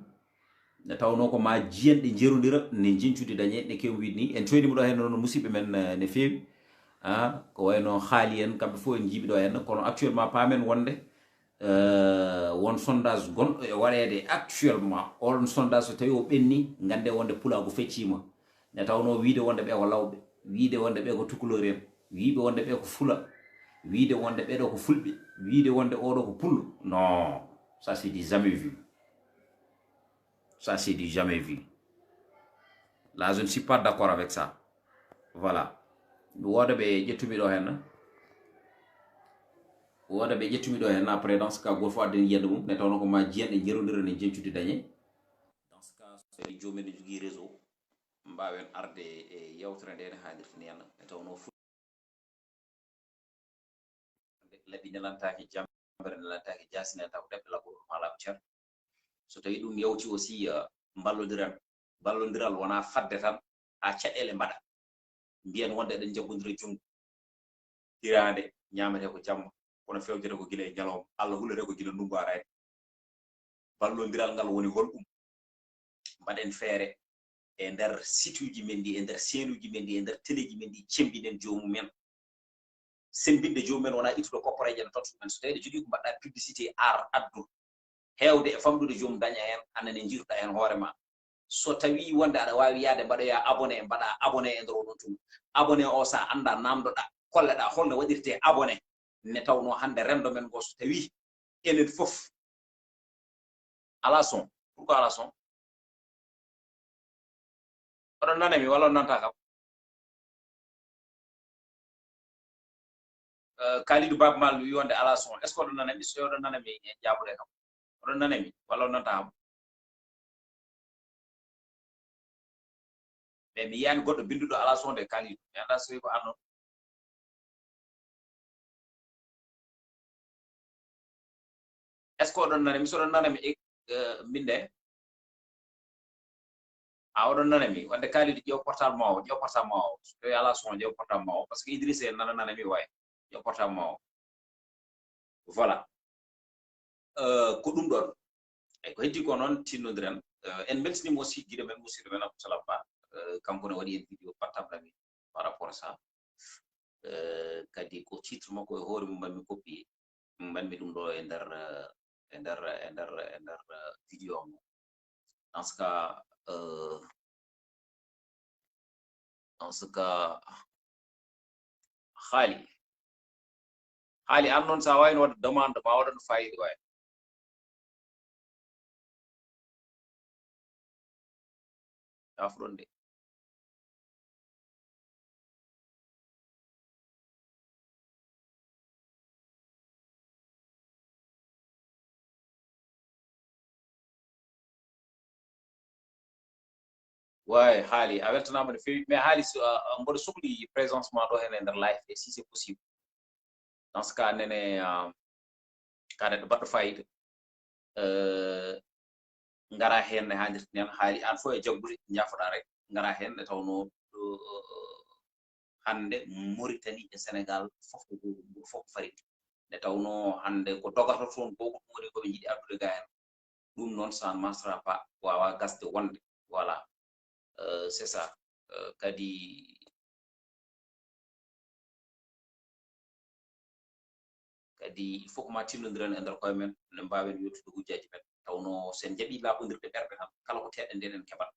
Nde tawnoo ko ma jiyanɗe njerondira, ne njeñcudi dañe, ne kew wiɗ ni. En coyniima ɗo heen noon musidɓe men, eh, ne feewi. Ah, ko wayno haali en, kamɓe fof en njiiɓi ɗo heen. Kono actuellement, paamen wonde, eh, won sondage gonɗo e waɗeede actuellement. Oon sondage so tawii o ɓenni, nganndee wonde pulaagu fecciima. Nde tawnoo wiide wonde ɓee ko lawɓe, wiide wonde ɓee ko tukulóor en, wiide wonde ɓee ko fula, wiide wonde ɓee ɗo ko fulɓe, wiide wonde oo ɗo ko pullo. Non, ça c'est du jamais vu. Ça, c'est du jamais vu. Là, je ne suis pas d'accord avec ça. Voilà. Mi wooda ɓe ƴettumi ɗo heen. Wooda ɓe ƴettumi ɗo heen. Après, dans ce cas, gooto fof addani yiyannde mum. Ne tawnoo ko ma jiyanɗe njerondira ne jeñcude dañe. Dans ce cas, so tawi joomum en ne jogii réseau, mbaawen arde e yeewtere nde ne haanirta ni, ne tawnoo fu-, laɓi nelantaake, jambere nelantaake, jaasi nelantaake, ko ɗemɗe laɓɓo ɗum maa laaɓi cer. So tawii ɗum yawti aussi, eh, mballondiral, ballondiral wonaa fadde tan, haa caɗeele mbaɗa. Mbiyen wonde eɗen njaggondira junngo. Hiraande ñaametee ko jamma, kono fewjete ko gila e ñalawma. Allah hulete ko gila ndunngu araani. Ballondiral ngal woni holɗum? Mbaɗen feere e nder site uji men ɗi, e nder chaîne uji men ɗi, e nder téléji men ɗi, cemmbinen joomum en. Semmbinde joomum en wonaa ittude kopporeeje no totta ɗumen. So tawii aɗa jogii ko mbaɗɗaa publicité, ar addu. Heewde e famɗude joomum daña heen, aan ne njiiruɗaa heen hoore ma. So tawii wonde aɗa waawi yahde mbaɗoyaa abonné, mbaɗaa abonné e nder oɗon tuma. Abonné o, so a anndaa, naamndoɗaa, kolleɗaa holno waɗirtee abonné. Ne tawnoo hannde renndo men ngo, so tawii enen fof alaa son. Pourquoi alaa son? Oɗon nana mi walla on nanta kam? Eh, Kalidou Baba Mal wi wonde ala son. Est-ce que oɗon nana mi? So oɗon nana mi, en jaabude kam. Oɗon nana mi walla on nanta kam? Mais mi yiyani goɗɗo binduɗo ala son de Kalidou. Mi anda so ko annon. Est-ce que oɗon nana mi? So oɗon nana mi, eh, mbinde. A oɗon nana mi? Wonde Kalidou, ƴeew portable ma o, ƴeew portable ma o. So tawi ala son, ƴeew portable ma o. Parce que Idrissa en nana nana mi wawi. Ƴeew portable ma o. Voilà. Eh, ko ɗum ɗon. Eyyi, ko heddi ko noon tinnodiren. Eh, en mbeltiniima aussi giɗo men, musidɗo men Abdou Salam Ba. Eh, kanko ne waɗi en vidéo baɗɗam ɗami par rapport à ça. Eh, kadi ko titre makko e hoore mum mbaɗmi copier. Mbaɗmi ɗum ɗo e nder, eh, e nder, e nder, e nder, eh, vidéo am. Dans ce cas, eh, dans ce cas, Haali. Haali, an noon, so a waawino waɗde demande, ma waɗan fayida waay. Yaafɗon de. Waay, Haali, a weltanaama no feewi. Mais Haali, so, a, a, mboɗo sokli présence ma ɗo heen e nder live, et si c'est possible. Dans ce cas, nene, a, ka neɗɗo baɗɗo fayida. Eh, ngara heen no haanirta nen, Haali, an fof e jaggude, njaafoɗaa rek, ngara heen nde tawnoo, eh, hannde Mauritanie e Sénégal fof ko gootum, gooto fof ko farinde. Nde tawnoo hannde ko dogata toon ko, ko ɗum woni ko ɓe njiɗi addude gaa heen. Ɗum noon, ça ne marchera pas, waawaa gasde wonde. Voilà. Euh, c'est ça. Euh, kadi, kadi il faut que ma tinnondiren e nder koye men, ne mbaawen yewtude hujjaaji men. Tawnoo so en njaɓii laaɓondirde ɓerɗe tan, kala ko teeɗen ndeen en keɓat.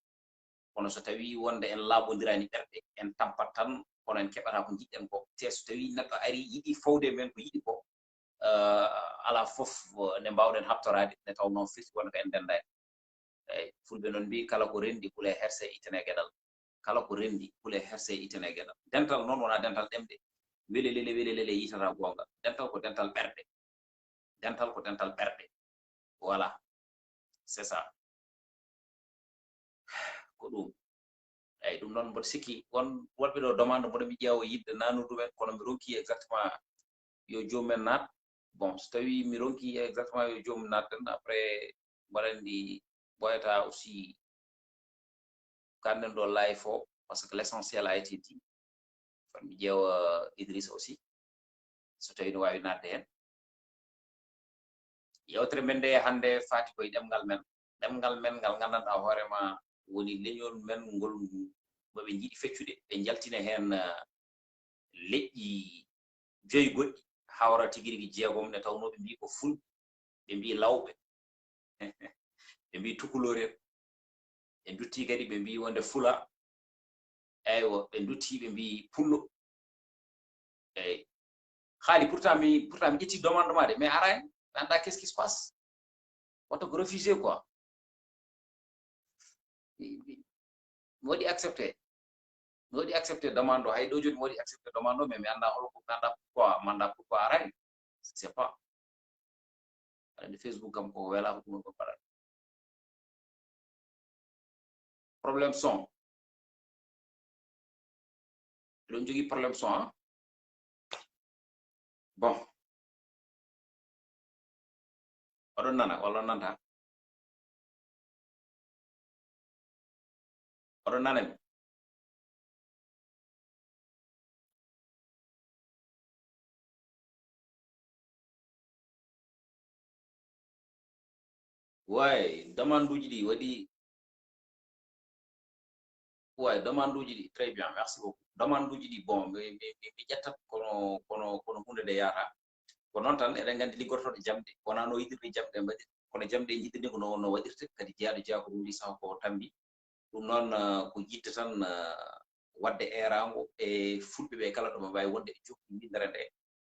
Kono so tawii wonde en laaɓondiraani ɓerɗe, en tampat tan, kono en keɓataa ko njiɗɗen ko. Te so tawii neɗɗo arii, yiɗi fawde e men ko yiɗi ko, eh, alaa fof, eh, nde mbaawɗen haɓtoraade, nde tawnoo firti wonde ko en ndenndaani. Eey, Fulɓe noon mbii, "Kala ko renndi hule herse, ittane geɗal." Kala ko renndi hule herse, ittane geɗal. Dental noon wonaa dental ɗemɗe. Wele lele, wele lele, yiytataa goonga. Dental ko dental ɓerɗe. Dental ko dental ɓerɗe. Voilà. C'est ça. Ko ɗum. Eey, ɗum noon mboɗo sikki won woɗɓe ɗo demande mboɗo mi ƴeewa yiɗde nanude ɗumen, kono mi ronki exactement yo joomum en naat. Bon, so tawii mi ronki exactement yo joomum naat tan, après mboɗo anndi ɓooyata aussi kanɗen ɗo live o, parce que l'essentiel a été dit. Fat mi ƴeewa Idrissa aussi, so tawii no waawi naatde heen. Yewtere men nde hannde faati koye ɗemngal men. Ɗemngal men ngal nganndanɗaa hoore ma woni leñol men ngol, mo ɓe njiɗi feccude. Ɓe njaltina heen, eh, leƴƴi joyi goɗɗi, hawra tigi rigi jeegom, nde tawnoo ɓe mbii ko Fulɓe, ɓe mbii Lawɓe, ɓe mbii Tukulóor en. Ɓe nduttii kadi ɓe mbii wonde Fula. Eywa, ɓe nduttii ɓe mbii Pullo. Eey. Haali, pourtant mi, pourtant mi ƴetti demande ma de, mais aray, mi anndaa qu'est-ce qui se passe. Wata ko refusé quoi. Mi, mi, mi waɗi accepté. Mi waɗi accepté demande o. Hay ɗo jooni mi waɗi accepté demande o, mais mi anndaa hol ko, mi anndaa pourquoi, mi anndaa pourquoi aray. Je sais pas. Aɗa anndi Facebook kam ko wela ko ɗum ko mbaɗat. Problème son. Eɗon jogii problème son, a? Bon. Oɗon nana, walla on nanta? Oɗon nana mi? Way, demanduuji ɗi waɗi, way, demanduuji ɗi, très bien, merci beaucoup. Demanduuji ɗi, bon, mi, mi, mi, mi ƴettat kono, kono, kono huunde nde yaata. Ko noon tan, eɗen nganndi liggortooɗo jamɗe, wonaa no yiɗirde jamɗe mbaɗi, kono jamɗe e njiɗirde ko no, no waɗirte, kadi jeyaaɗo jeyaa ko ɗum ɗi saha ko tambi. Ɗum noon, eh, ko yiɗde tan, eh, waɗde eeraango e Fulɓe ɓe kala ɗo ɓe mbaawi wonde e jokkondire nde.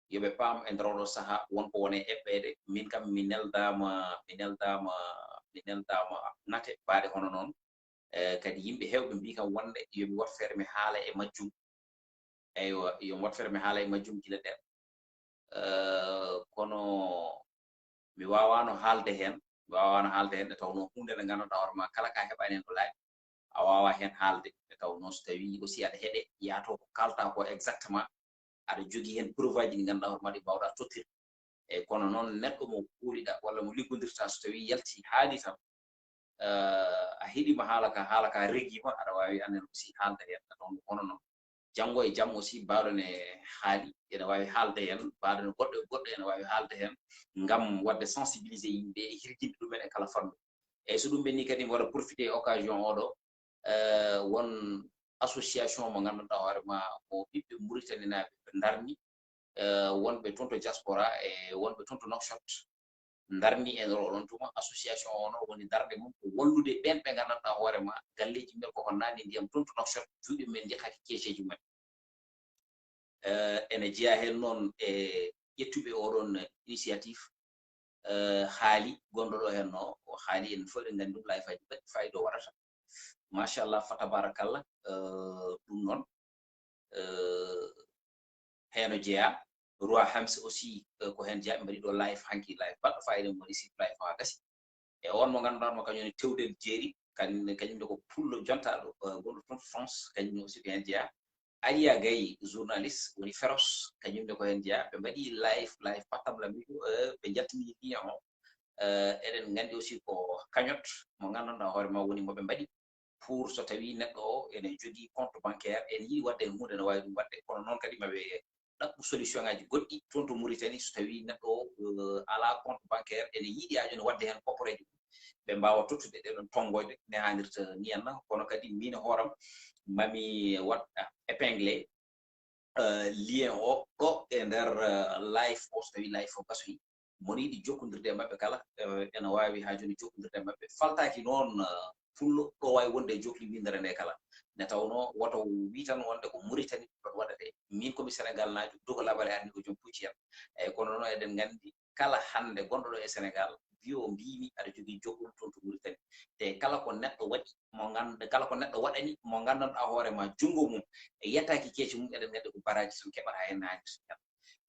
Yo ɓe paam e nder oɗo saha won ko woni e eɓɓeede. Min kam mi neldaama, mi neldaama, mi neldaama nate mbaɗe hono noon. Eh, kadi yimɓe heewɓe mbii kam wonde yo mi wat feere mi haala e majjum. Eywa, yo mi wat feere mi haala e majjum gila nden. Eh, kono mi waawaano haalde heen, mi waawaano haalde heen, nde tawnoo huunde nde nganndanɗaa hoore maa kala ka heɓaani heen ko laaɓi, a waawaa heen haalde, nde tawnoo so tawii aussi aɗa heɗe, yaato ko kaaltaa ko exactement, aɗa jogii heen preuve aji ɗi nganndanɗaa hoore maa ɗi mbaawɗaa tottirde. Eyi, kono noon neɗɗo mo kuuliɗaa walla mo liggondirtaa so tawii yaltii haalii tan, eh, a heɗiima haala ka, haala ka regiima, aɗa waawi anen aussi haalde heen, nde tawnoo kono noon janngo e jam aussi mbaaɗon e haali, ene waawi haalde heen, mbaaɗon e goɗɗo e goɗɗo ene waawi haalde heen, ngam waɗde sensibiliser yimɓe e hirjinde ɗumen e kala fannu. Eyi, so ɗum ɓenni kadi, mi waɗa profité e occasion oɗo, eh, won association mo nganndanɗaa hoore maa mo ɓiɓɓe Muritaninaaɓe ɓe ndarni, eh, wonɓe toon to diaspora e wonɓe toon to Nouakchott. Ndarni en oɗon tuma, association o noon woni darnde mum ko wallude ɓeen ɓe nganndanɗaa hoore maa galleeji mumen koko naatni ndiyam toon to Nouakchott, juuɗe mumen njehtaaki keeceeji mumen. Eh, ene jeyaa heen noon e ƴettuɓe oɗon initiative, eh, haali gonɗo ɗo heen no, o haali en fof eɗen nganndi ɗum live aji mbaɗi fayida o waɗata. Machallah, fa tabarakallah, eh, ɗum noon, eh, heen o jeyaa. Roi Hamsi aussi, eh, ko heen jeyaa, ɓe mbaɗi ɗo live hanki, live baɗɗo fayida, mo waɗi site live o haa gasi. E on mo ngannduɗaa mo kañum woni Tewdel Jeeri, kan-, kañum ne ko pullo jontaaɗo, eh, gonɗo toon to France, kañum ne aussi ko heen jeyaa. Aliya Gaye, journaliste, woni féroce, kañum ne ko heen jeyaa. Ɓe mbaɗi live, live pattam la miɗo, eh, ɓe njaltini lien o. Eh, eɗen nganndi aussi ko cagnotte mo nganndanɗaa hoore maa woni mo ɓe mbaɗi pour so tawii neɗɗo o ene jogii compte bancaire, ene yiɗi waɗde heen huunde, ene waawi ɗum waɗde. Kono noon kadi ma ɓe ɗaɓɓu solution ŋaaji goɗɗi toon to Mauritanie, so tawii neɗɗo o, eh, alaa compte bancaire, ene yiɗi haa jooni waɗde heen kopporeeje mum, ɓe mbaawa tottude ɗee ɗoon tonngooje ne haanirta nii henna. Kono kadi miin e hooram mami waɗ épinglé, eh, lien o ɗo e nder, eh, live o, so tawii live o gasoyi. Mo no yiɗi jokkondirde e maɓɓe kala, eh, ene waawi haa jooni jokkondirde e maɓɓe. Faltaaki noon, eh, pullo ɗo waawi wonde e jokli winndere nde kala. Nde tawnoo woto wii tan wonde ko Mauritanie ɗo waɗatee. Miin ko mi Senegal naajo, Dogo Labale arni ko joom pucci en. Eyi, kono noon eɗen nganndi kala hannde gonɗo ɗo e Senegal, mbiyo mbiimi aɗa jogii jokkol toon to Mauritanie. Te kala ko neɗɗo waɗi mo nganndu-, kala ko neɗɗo waɗani mo nganndanɗaa hoore maa junngo mum e yettaaki keeci mum, eɗen nganndi ko baraaji tan keɓata heen naani.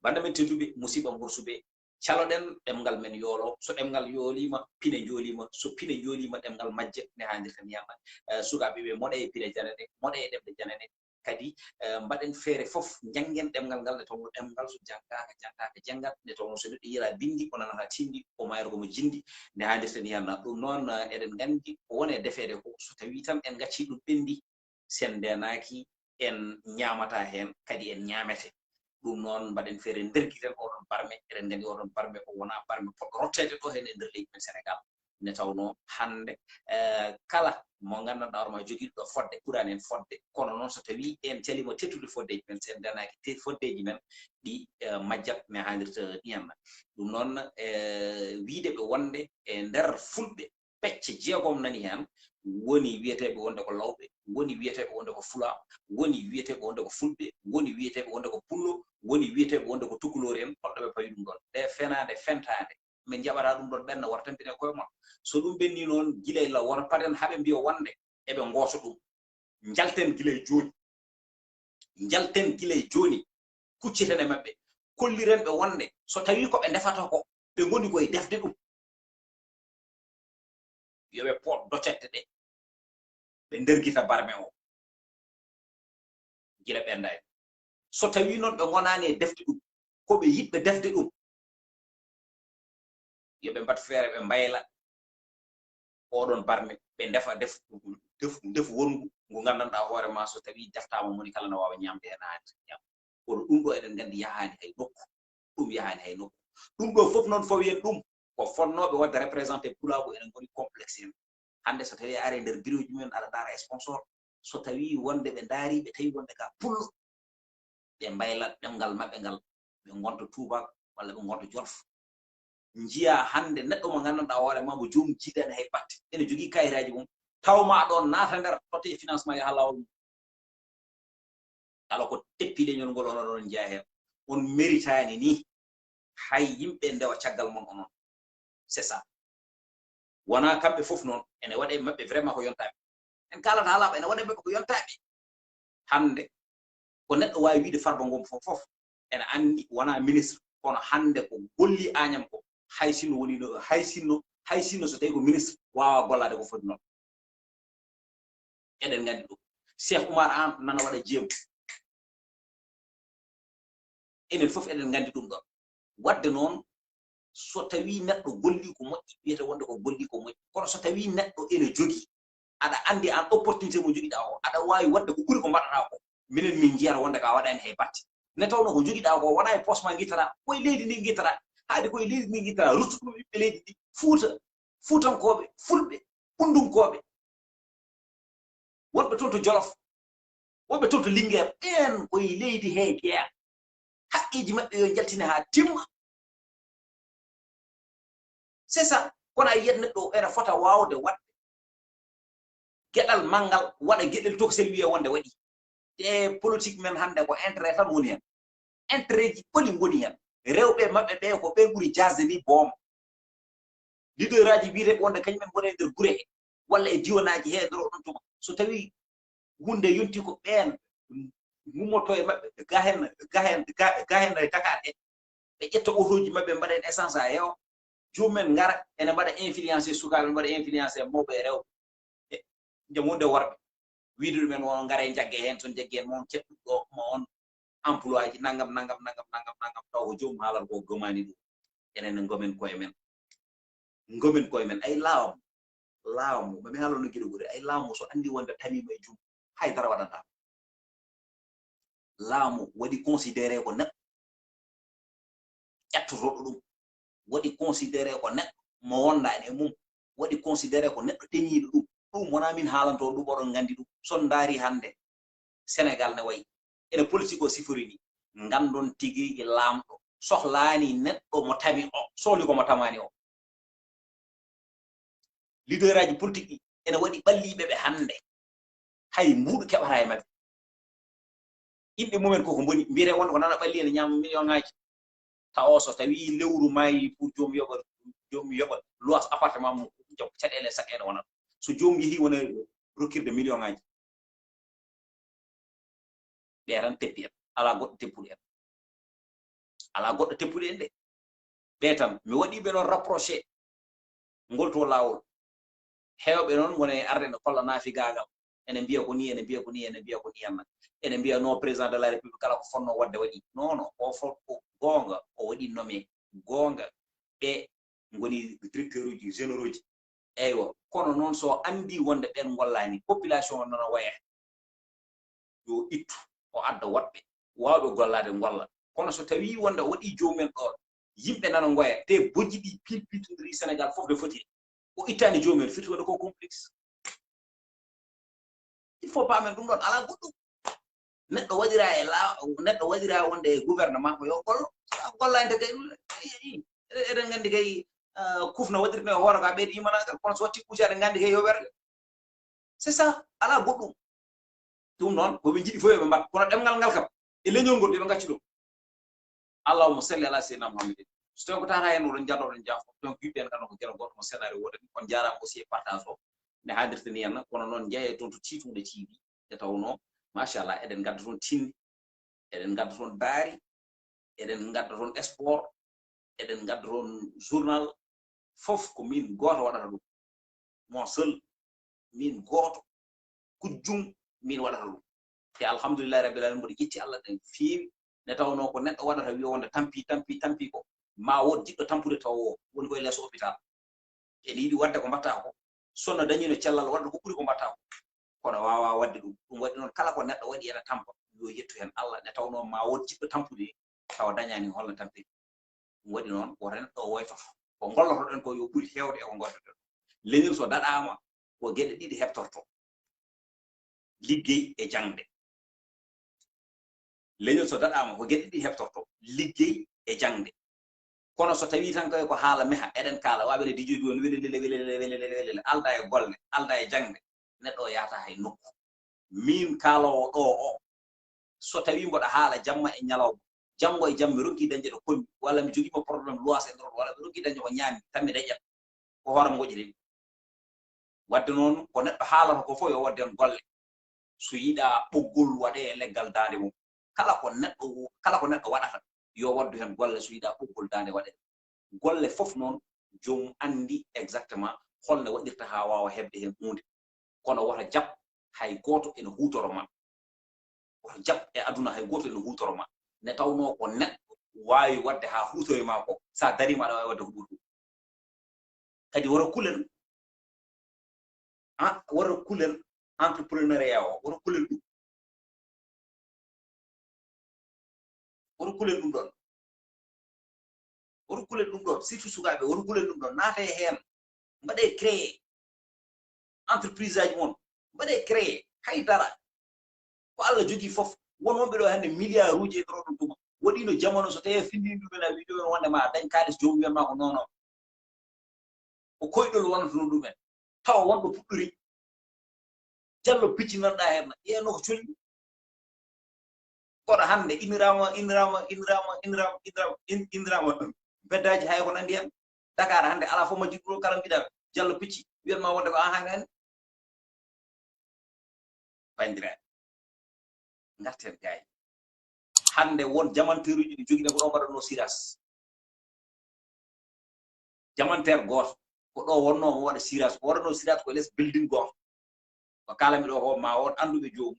Bannda men tedduɓe, musiɓɓe mborsuɓe, caloɗen ɗemngal men yoolo. So ɗemngal yooliima, pine njooliima. So pine njooliima, ɗemngal majja ne haanirta ni henna. Eh, sukaaɓe ɓe, moɗe e pine janane, moɗe e ɗemɗe janane. Kadi, eh, mbaɗen feere fof, njanngen ɗemngal ngal, nde tawnoo ɗemngal so janngaaka, janngaaka, janngat, nde tawnoo so neɗɗo yiɗaa binndi, o nanata tinndi, o mayra ko mo jinndi, ne haanirta ni henna. Ɗum noon, eh, eɗen nganndi ko woni e defeede ko, so tawii tan en ngaccii ɗum ɓenndi, sen ndeenaaki, en ñaamataa heen, kadi en ñaamete. Ɗum noon, mbaɗen feere ndergiten oɗon barme. Eɗen nganndi oɗon barme o wonaa barme potɗo rotteede ɗo heen e nder leydi men Senegal. Nde tawnoo hannde, eh, kala mo nganndanɗaa hoore maa jogiiɗo ɗo fodde, ɓuraani en fodde. Kono noon, so tawii en caliima teettude foddeeji men, sen ndeenaaki te-, foddeeji men ɗi, eh, majjat ne haanirta ni henna. Ɗum noon, eh, wiyde ɓe wonde e nder Fulɓe, pecce jeegom nani heen, woni wiyeteeɓe wonde ko Lawɓe, woni wiyeteeɓe wonde ko Fulaa, woni wiyeteeɓe wonde ko Fulɓe, woni wiyeteeɓe wonde ko Pullo, woni wiyeteeɓe wonde ko Tukulóor en, holɗo ɓe pawi ɗum ɗoon? Nde fenaande fentaande, min njaɓataa ɗum ɗoon ɓenna, wota tampine koye mon. So ɗum ɓenni noon, gila e law, wota paden haa ɓe mbiya wonde eɓe ngoosa ɗum. Njalten gila e jooni. Njalten gila e jooni, kucciten e maɓɓe, kolliren ɓe wonde so tawii ko ɓe ndefata ko, ɓe ngoni ko e defde ɗum, yo ɓe poot docette ɗe, ɓe ndergita barme o gila ɓenndaani. So tawii noon ɓe ngonaani e defde ɗum, ko ɓe yiɗɓe defde ɗum, yo ɓe mbat feere, ɓe mbayla oɗon barme, ɓe ndefa ndefu, ndefu, ndefu wonngu ngu nganndanɗaa hoore maa, so tawii deftaama, moni kala na waawa ñaamde heen haa hannde ñaam. Kono ɗum ɗo eɗen nganndi yahaani hay nokku. Ɗum yahaani hay nokku. Ɗum ɗo fof noon, fawi en ɗum, ko fotnooɓe waɗde représenté Pulaagu, ene ngoni complexe en. Hannde so tawii a ari e nder bureau ji mumen, aɗa ndaara sponsor, so tawii wonde ɓe ndaari, ɓe tawi wonde ka Pullo, ɓe mbayla ɗemngal maɓɓe ngal, ɓe ngonta tuubaak walla ɓe ngonta jolof. Njiyaa hannde neɗɗo mo nganndanɗaa hoore maa mo joomum jiidaani hay batte, ene jogii kayitaaji mum, taw ma ɗoon naata nder totte e financement yaha laawol mum. Kala ko teppi leñol ngol, onon oɗon njeyaa heen. On meritaani nii hay yimɓe ndewa caggal mon onon. C'est ça. Wonaa kamɓe fof noon, ene waɗa e maɓɓe vraiment ko yontaaɓe. En kaalata haa laaɓa, ene waɗa ɓe ko yontaaɓe. Hannde ko neɗɗo waawi wiide Farba Ngom fof fof ene anndi wonaa ministre, kono hannde ko golli Agnam ko hay sinno woni no hay sinno hay sinno so tawi ko ministre waawaa gollaade ko foti noon. Eɗen nganndi ɗum. Cheikh Oumar Anne nana waɗa jeemum. Enen fof eɗen nganndi ɗum ɗon. Waɗde noon, so tawii neɗɗo gollii ko moƴƴi, wiyete wonde ko gollii ko moƴƴi. Kono so tawii neɗɗo ene jogii, aɗa anndi aan opportunité mo njogiɗaa o, aɗa waawi waɗde ko ɓuri ko mbaɗataa ko. Minen min njiyata wonde ka waɗaani hay batte. Nde tawnoo ko njogiɗaa ko wonaa e poos ma ngittataa, ko e leydi ndi ngittataa. Haade ko e leydi ndi ngittataa, ruttude ɗum ɓiɓɓe leydi ndi, Fuuta, Fuutankooɓe, Fulɓe, Ɓunndunkooɓe. Wonɓe toon to Jolof, wonɓe toon to Linngeer, ɓeen ko e leydi hee jeyaa. Haqqeeji maɓɓe yo njaltine haa timma. C'est ça. Kono a yiyat neɗɗo o ene fota waawde waɗde geɗal manngal, waɗa geɗel tokosel wiya wonde waɗi. Te politique men hannde ko intérêt tan woni heen. Intérêt ji ɓoli ngoni heen. Rewɓe maɓɓe ɓe ko ɓe ɓuri jaasde ni booma. Leader aji wiyeteeɓe wonde kañum en ngoni e nder gure he walla e diwanaaji he nder oɗon tuma. So tawii huunde yonti ko ɓeen ngummoto e maɓɓe, ga heen, ga heen, ga heen e Dakar he, ɓe ƴetta otooji maɓɓe mbaɗa heen essence haa heewa. Joomum en ngara ene mbaɗa influencé sukaaɓe, mbaɗa influencé mawɓe e rewɓe. E njamude worɓe. Wiide ɗumen won ngare njagge heen, so njagge heen mon keɓɗum ɗo ma on emploi ji nangam, nangam, nangam, nangam, nangam, taw ko joomum haalata ko gomani ɗum. Enen ne ngomen koye men. Ngomen koye men. Ay laamu, laamu, mami haalano giɗo ɓuri. Ay laamu so anndi wonde tamiima e jum, hay dara waɗanta. Laamu waɗi considéré ko neɗɗo ƴettotooɗo ɗum, waɗi considéré ko neɗɗo mo wondaani e mum, waɗi considéré ko neɗɗo teñiiɗo ɗum. Ɗum wonaa min haalantoo ɗum, oɗon nganndi ɗum. So on ndaari hannde Senegal ne wayi, ene politique o sifori ni, nganndon tigi laamɗo sohlaani neɗɗo mo tami o, sohli ko mo tamaani o. Leader aji politique ɗi ene waɗi ɓalliiɓe ɓe hannde, hay mbuuɗu keɓataa e maɓɓe. Inɗe mumen koko mboni, mbiyete wonde ko nana ɓalli ene ñaama million ngaji. Tawo so tawi lewru maayi pour joom yoɓa, joom yoɓa lois appartement mum, joom caɗeele saɗɗe ene wona. So joom yehi wona rokkirde million ngaji. Ɓe tan teppi en, alaa goɗɗo teppuɗo en. Alaa goɗɗo teppuɗo en de. Ɓe tan, mi waɗi ɓe noon rapproché ngol to laawol. Heewɓe noon ngona e arde ne kolla naafigaagal. Ene mbiya ko ni, ene mbiya ko ni, ene mbiya ko ni, anna. Ene mbiya non, président de la République kala ko fotnoo waɗde waɗi. Non, non, o fof ko goonga, o waɗi nommé. Goonga, ɓe ngoni directeur uji généraux ji. Eywa, kono noon so anndi wonde ɓeen ngollaani, population o nana waya, yo ittu, o adda woɗɓe waawɓe gollaade, ngolla. Kono so tawii wonde o waɗii joomum en ɗoon, yimɓe nana ngoya, te bojji ɗi pilpitondiri Sénégal fof de foti, o ittaani joomum en, foti wonde ko complexe. Il faut paamen ɗum ɗoon, alaa goɗɗum. Neɗɗo waɗira e laa-, neɗɗo waɗira wonde e gouvernement ko yo gollo. So a gollaani de kay ɗum, eɗen nganndi kay, ah, kufna waɗirte e hoore ka ɓeydi imanaagal, kono so watti kuucaade nganndi kay yo werle. C'est ça, alaa goɗɗum. Ɗum noon, ko ɓe njiɗi fof yo ɓe mbaɗ, kono ɗemngal ngal kam, e leñol ngol, yo ɓe ngaccu ɗum. Allahumma salli ala sayyidina Muhammadin. So tawi ko tawata heen oɗon njaɗo, oɗon njaafo, donc yimɓe en kam ko geno gooto mo scénario woodani. On njaaraama aussi e partage o. Ne haaldirta ni en, kono noon njeyee toon to Tiitunde T V, nde tawnoo, machallah, eɗen ngadda toon tinndi, eɗen ngadda toon daari, eɗen ngadda toon sport, eɗen ngadda toon journal, fof ko min gooto waɗata ɗum. Mon seul, min gooto, kujjum, min waɗata ɗum. Te alhamdulillahi rabbil alamin, mboɗo ƴetti Allah no feewi. Nde tawnoo ko neɗɗo waɗata wiya wonde tampi, tampi, tampi ko, ma wood jiɗɗo tampude taw o woni koye lees hôpital. Ene yiɗi waɗde ko mbaɗta ko, so no dañino cellal waɗde ko ɓuri ko mbaɗta ko. Kono waawaa waɗde ɗum. Ɗum waɗi noon, kala ko neɗɗo waɗi ene tampa, yo yettu heen Allah. Nde tawnoo ma wood jiɗɗo tampude, tawa dañaani holno tampiri. Ɗum waɗi noon, woto neɗɗo woytoto. Ko ngollotoɗen ko yo ɓuri heewde e ko ngollotoɗen. Leñol so daɗaama, ko geɗe ɗiɗi heɓtorto. Liggey e jaŋde. Leñol so daɗaama, ko geɗe ɗiɗi heɓtorto. Liggey e jaŋde. Kono so tawii tan kay ko haala meha, eɗen kaala, wa wele dijo duwon, wele lele, wele lele, wele lele, wele lele, alda e golle, alda e jaŋde, neɗɗo o yahata hay nokku. Min kaaloowo ɗo o, so tawii mboɗo haala jamma e ñalawma, janngo e jam mi rokki dañde ɗo konmi, walla mi jogiima problème loyer e nder oto, walla mi rokki dañde ko ñaami, tan mi dañat. Ko hoore am ngoƴƴetee. Wadde noon, ko neɗɗo haalata ko fof yo wadde heen golle. So yiɗaa ɓoggol waɗee e leggal daande mum. Kala ko neɗɗo wo-, kala ko neɗɗo waɗata, yo waddu heen golle so yiɗaa ɓoggol daande waɗee. Golle fof noon, joomum anndi exactement hol no waɗirta haa waawa heɓde heen huunde. Kono wota jaɓ hay gooto ene huutoro ma. Wota jaɓ e aduna hay gooto ene huutoro ma. Nde tawnoo ko neɗɗo waawi waɗde haa huutori ma ko, so a dariima aɗa waawi waɗde ko ɓuri ɗum. Kadi wota kulel, ah, wota kulel entrepreneuriat o, wota kulel ɗum. Wota kulel ɗum ɗoon. Wota kulel ɗum ɗoon, surtout sukaaɓe, wota kulel ɗum ɗoon. Naatee heen, mbaɗee créé entreprise aji mon, mbaɗee créé hay dara. Ko Allah jogii fof. Won wonɓe ɗo hannde milliard uji e ɗo ɗum tuma. Waɗiino jamanu so tawii a findini ɗum en a wii ɗum en wonde ma a dañ kaalis, joomum wiyan ma ko non, non. Ko koyɗol wonata ɗum ɗum en. Tawa wonɗo puɗɗori. Jallo picci nanɗa heen, ƴeewno ko conni. Kono hannde inniraama, inniraama, inniraama, inniraama, inniraama, in-, inniraama beddaaji hay ko nanndi heen. Dakar hannde alaa fof majjirɗo kala mbiɗa Jallo Picci, wiyan ma wonde ko aan hannde hannde. Banndiraaɓe, ngarten gaayi. Hannde won jamanteeruuji ɗi jogiɗen ko ɗo mbaɗatnoo siras. Jamanteer gooto, ko ɗo wonnoo mo waɗa siras. Ko waɗatnoo siras ko les building gooto. Ko kaalami ɗo ko ma won annduɓe joomum.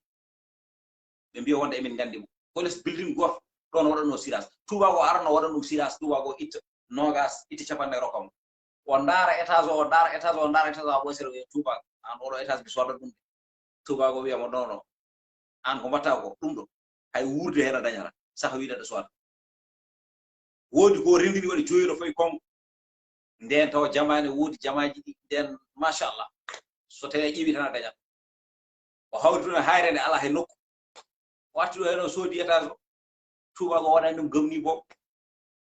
Ɓe mbiya wonde emin nganndi mo. Ko les building gooto, ɗoon waɗatnoo siras. Tuubaago arano waɗa ɗum siras, tuubaago itta noogas, itta capanɗe rokka mo. O ndaara étage o, o ndaara étage o, o ndaara étage o, haa ɓooy seeɗa o wiya, "Tuubaago, aan oɗo étage mi soodat ɗum de." Tuubaago wiya mo, "Non, non. Aan ko mbaɗtaa ko ɗum ɗo, hay wuurde heen a dañataa, saka wiide aɗa sooda." Woodi ko renndini waɗi joyi no fayi Konngo. Ndeen tawa jamaane woodi jamaaji ɗi, ndeen machallah. So tawii a ƴeewi tan a dañat. O hawri ɗum e hayre nde alaa hay nokku. O arti ɗo heen o soodi étage o. Tuubaago waɗani ɗum gomni bo.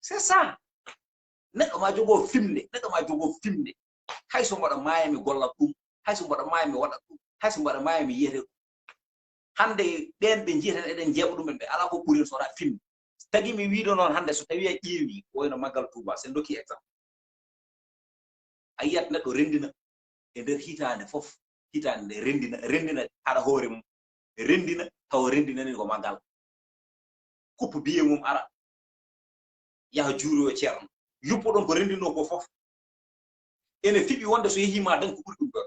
C'est ça. Neɗɗo ma jogoo fimde, neɗɗo ma jogoo fimde. Hay so mbaɗa maaya mi gollat ɗum, hay so mbaɗa maaya mi waɗat ɗum, hay so mbaɗa maaya mi yiyete ɗum. Hannde ɓeen ɓe njiyeten eɗen njeeɓa ɗum en ɓe alaa ko ɓuri en so wonaa fimde. Tagi mi wiido noon hannde so tawii a ƴeewi ko wayno Maggal Tuuba, so en ndokki exemple. A yiyat neɗɗo renndina e nder hitaande fof, hitaande nde renndina, renndina haɗa hoore mum, renndina tawa renndinani ko Maggal. Kuppu biye mum ara, yaha juuroyo ceerno. Yuppo ɗon ko renndinoo ko fof. Ene fiɓi wonde so yehii ma dañ ko ɓuri ɗum ɗon.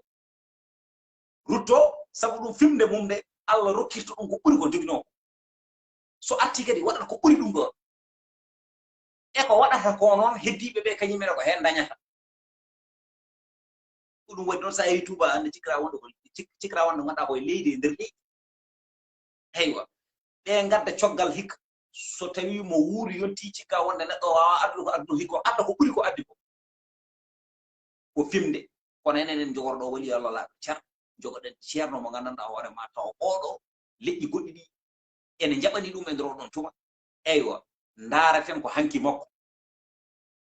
Rutto, sabu ɗum fimde mum nde Allah rokkirta ɗum ko ɓuri ko joginoo ko. So artii kadi waɗata ko ɓuri ɗum ɗon. E ko waɗata ko noon, heddiiɓe ɓe kañum en ko heen ndañata. Ko ɗum waɗi noon, so a yehii Tuuba, annde cikra wonde ko, cik-, cikra wonde ngannduɗaa ko e leydi, e nder leydi. Eywa. Ɓe ngadda coggal hikka. So tawii mo wuuri yontii, cikka wonde neɗɗo o waawaa addude ko addude hikka, adda ko ɓuri ko addi ko. Ko fimde. Kono enen en njogorɗo wali Allah laaɓe cer, njogoɗen ceerno mo nganndanɗaa hoore ma taw oɗo leƴƴi goɗɗi ɗi ene njaɓani ɗum e nder oɗon tuma. Eywa, ndaaraten ko hanki makko.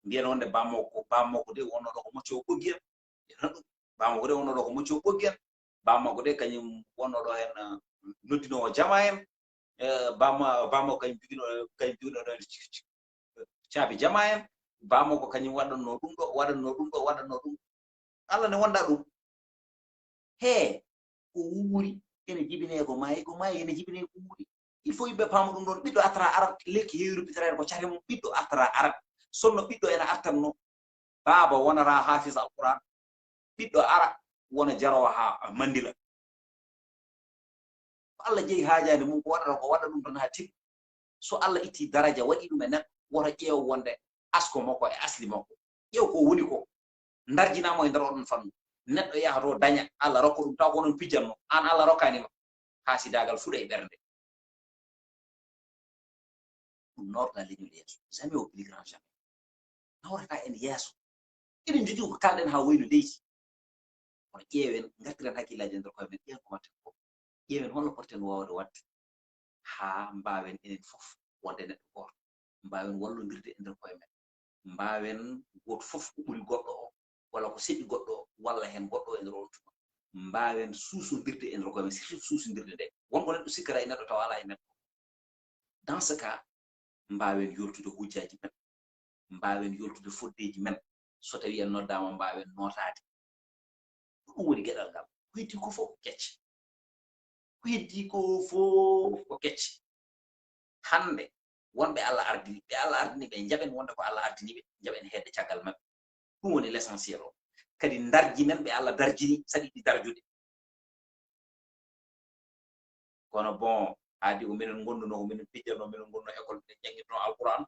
Mbiyen wonde bammakko, bammakko de wonno ɗo ko mocco o ɓoggi en. Mbiyen ɗum, bammakko de wonno ɗo ko mocco o ɓoggi en. Bammakko de kañum wonno ɗo heen, eh, noddinoowo jama en. Eh, bamma-, bammakko kañum jogino, kañum jogino ɗo heen c-, c-, caabi jama en. Bammakko kañum waɗatno ɗum ɗo, waɗatno ɗum ɗo, waɗatno ɗum. Allah ne wonda ɗum. He, ko wuuri, ene jibinee ko maayi, ko maayi ene jibinee ko wuuri. Il faut yimɓe paama ɗum ɗon. Ɓiɗɗo artara arat, lekki heewi rubbitere ko cate mum, ɓiɗɗo artara arat. Sonno ɓiɗɗo ene artanno, baaba wonata haafis Alquran, ɓiɗɗo ara wona jaroowo haa mandila. Ko Allah jeyi haajaade mum, ko waɗata ko waɗa ɗum tan haa timmi. So Allah itti daraja, waɗi ɗum e neɗɗo, woto ƴeew wonde asko makko e asli makko. Ƴeew ko woni ko. Ndarjinaa mo e nder oɗon fannu. Neɗɗo yaha to daña, Allah rokka ɗum, taw ko onon pijjanno, aan Allah rokkaani ma. Haasidaagal fuɗa e ɓernde. Ɗum nawrata leñol yeeso. Jamais au plus grand jamais. Nawrata en yeeso. Eɗen njogii ko kaalɗen haa wayno leydi. Kono ƴeewen, ngartiren hakkillaaji e nder koye men, ƴeewen ko mbaɗten ko. Ƴeewen holno poɗten waawde waɗde haa mbaawen enen fof wonde neɗɗo gooto. Mbaawen wallondirde e nder koye men. Mbaawen gooto fof ko ɓuri goɗɗo o, walla ko seɓi goɗɗo o, walla heen goɗɗo o e nder oon tuma. Mbaawen suusondirde e nder koye men, surtout suusondirde nde. Won ko neɗɗo sikkata e neɗɗo tawa alaa e neɗɗo. Dans ce cas, mbaawen yoltude hujjaaji men, mbaawen yoltude foddeeji men. So tawii en noddaama, mbaawen nootaade. Ɗum woni geɗal ngal. Ko heddi ko fof ko kecce. Ko heddi ko fof ko kecce. Hannde, wonɓe Allah ardini, ɓe Allah ardini ɓe njaɓen wonde ko Allah ardini ɓe, njaɓen hedde caggal maɓɓe. Ɗum woni l'essentiel o. Kadi ndarjinen ɓe Allah darjini, saɗi ɗi darjude. Kono bon, aadi ko minen ngonduno, ko minen pijjano, minen ngonno école, minen janngirno Alquran.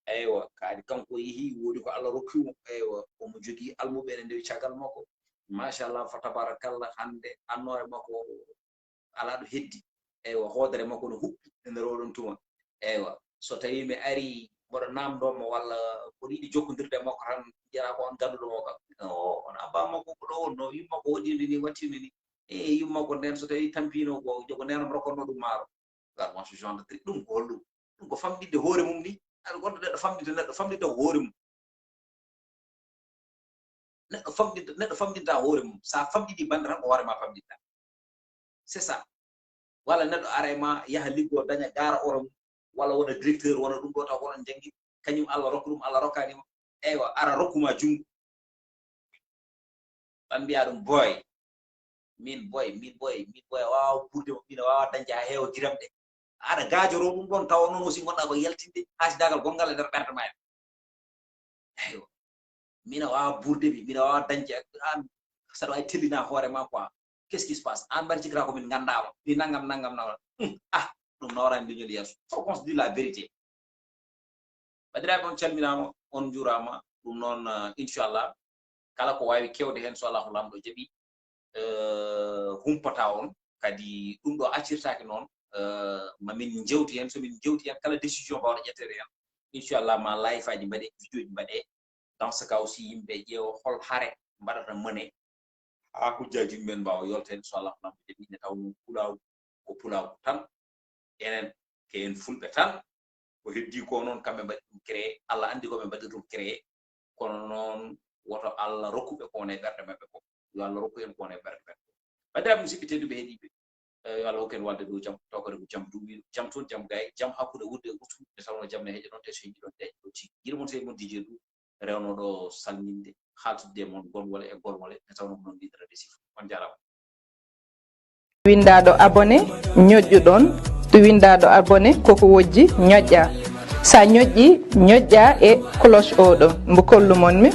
Eywa, kaadi kanko yehi, woodi ko Allah rokki mo. Eywa, omo jogii almuɓe ene ndewi caggal makko. Machallah, fa tabarakallah, hannde annoore makko alaa ɗo heddi. Eywa, hoodere makko no huɓɓi e nder oɗon tuma. Eywa, so tawii mi ari, mboɗo naamndoo mo walla mboɗo yiɗi jokkondirde e makko tan, njiyata ko on ganduɗo mo kam. O, on abba makko ko ɗo wonno, yumma ko waɗino ni, wattino ni. E yumma ko nden so tawii tampino ko jogo nden on rokkonno ɗum maaro. Ngal mo ce genre de truc, ɗum ko holɗum? Ɗum ko famɗinde hoore mum ni. Aɗa wonde neɗɗo famɗinde, neɗɗo famɗinde ko hoore mum. Neɗɗo famɗinta, neɗɗo famɗinta hoore mum. Sa famɗini bande tan ko hoore ma famɗinta. C'est ça. Walla neɗɗo ara e ma, yaha liggo, daña gaara oto mum, walla wona directeur, wona ɗum ɗo taw ko oɗon njanngi, kañum Allah rokka ɗum, Allah rokkaani mo. Eywa, ara rokkuma junngo. Tan mbiya ɗum, boy, min boy, min boy, min boy, a waawa ɓurde mo, min a waawa dañde haa heewa giram ɗe. Aɗa gaajoro ɗum ɗon, tawa noon aussi ngonɗa ko yaltinde haasidaagal gonngal e nder ɓernde ma. Eywa. Min a waawa ɓurde mi, min a waawa dañde an, saɗa wawi tellina hoore ma quoi. Qu'est-ce qui se passe? An mbaɗa cikra ko min nganndaama. Ni nangam, nangam, nangam. Hum, ah, ɗum nawrani leñol yeeso. Faut qu'on se dise la vérité. Bandiraɓe, on calminama, on njuurama. Ɗum noon, eh, inchallah, kala ko wawi kewde hen, so Allahu Lamɗo jaɓi, eh, humpata on. Kadi ɗum ɗo accirtaki noon, eh, ma min jewti hen. So min jewti hen, kala décision mbawɗo ƴettede hen, inchallah, ma live aji mbaɗe, vidéo ji mbaɗe. Dans ce cas aussi, yimɓe ƴeewa hol hare mbaɗata mené haa hujjaaji mumen mbaawa yolteede, so Allahu Lamɗo jaɓi. Nde tawnoo pulaagu ko pulaagu tan, enen ko en fulɓe tan. Ko heddii ko noon, kamɓe mbaɗi ɗum créé, Allah anndi ko ɓe mbaɗi ɗum créé. Kono noon, woto Allah rokku ɓe ko woni e ɓerɗe maɓɓe ko. Yo Allah rokku en ko woni e ɓerɗe maɓɓe ko. Banndiraaɓe musidɓe tedduɓe heɗiiɓe, eh, yo Allah hokku en walde dow jam, taw kadi ko jam duumiiɗo, jam toon, jam gaay, jam hakkunde wuurde e ɓurtu, nde tawnoo jam ne heƴa ɗon, te so heƴi ɗon, te heƴa ɗon tigi. Giɗo mon, sey mon Didier Dou, rewnoɗo salminde, haaltidde e mon gonwole e golwole, nde tawnoo ko noon mbiɗen rade sifo. On jaaraama. Winndaaɗo abonné, ñoƴƴu ɗoon. Winndaaɗo abonné, koko wojji, ñoƴƴa. Sa ñoƴƴi, ñoƴƴa e cloche o ɗo, mbo kollu mon mi.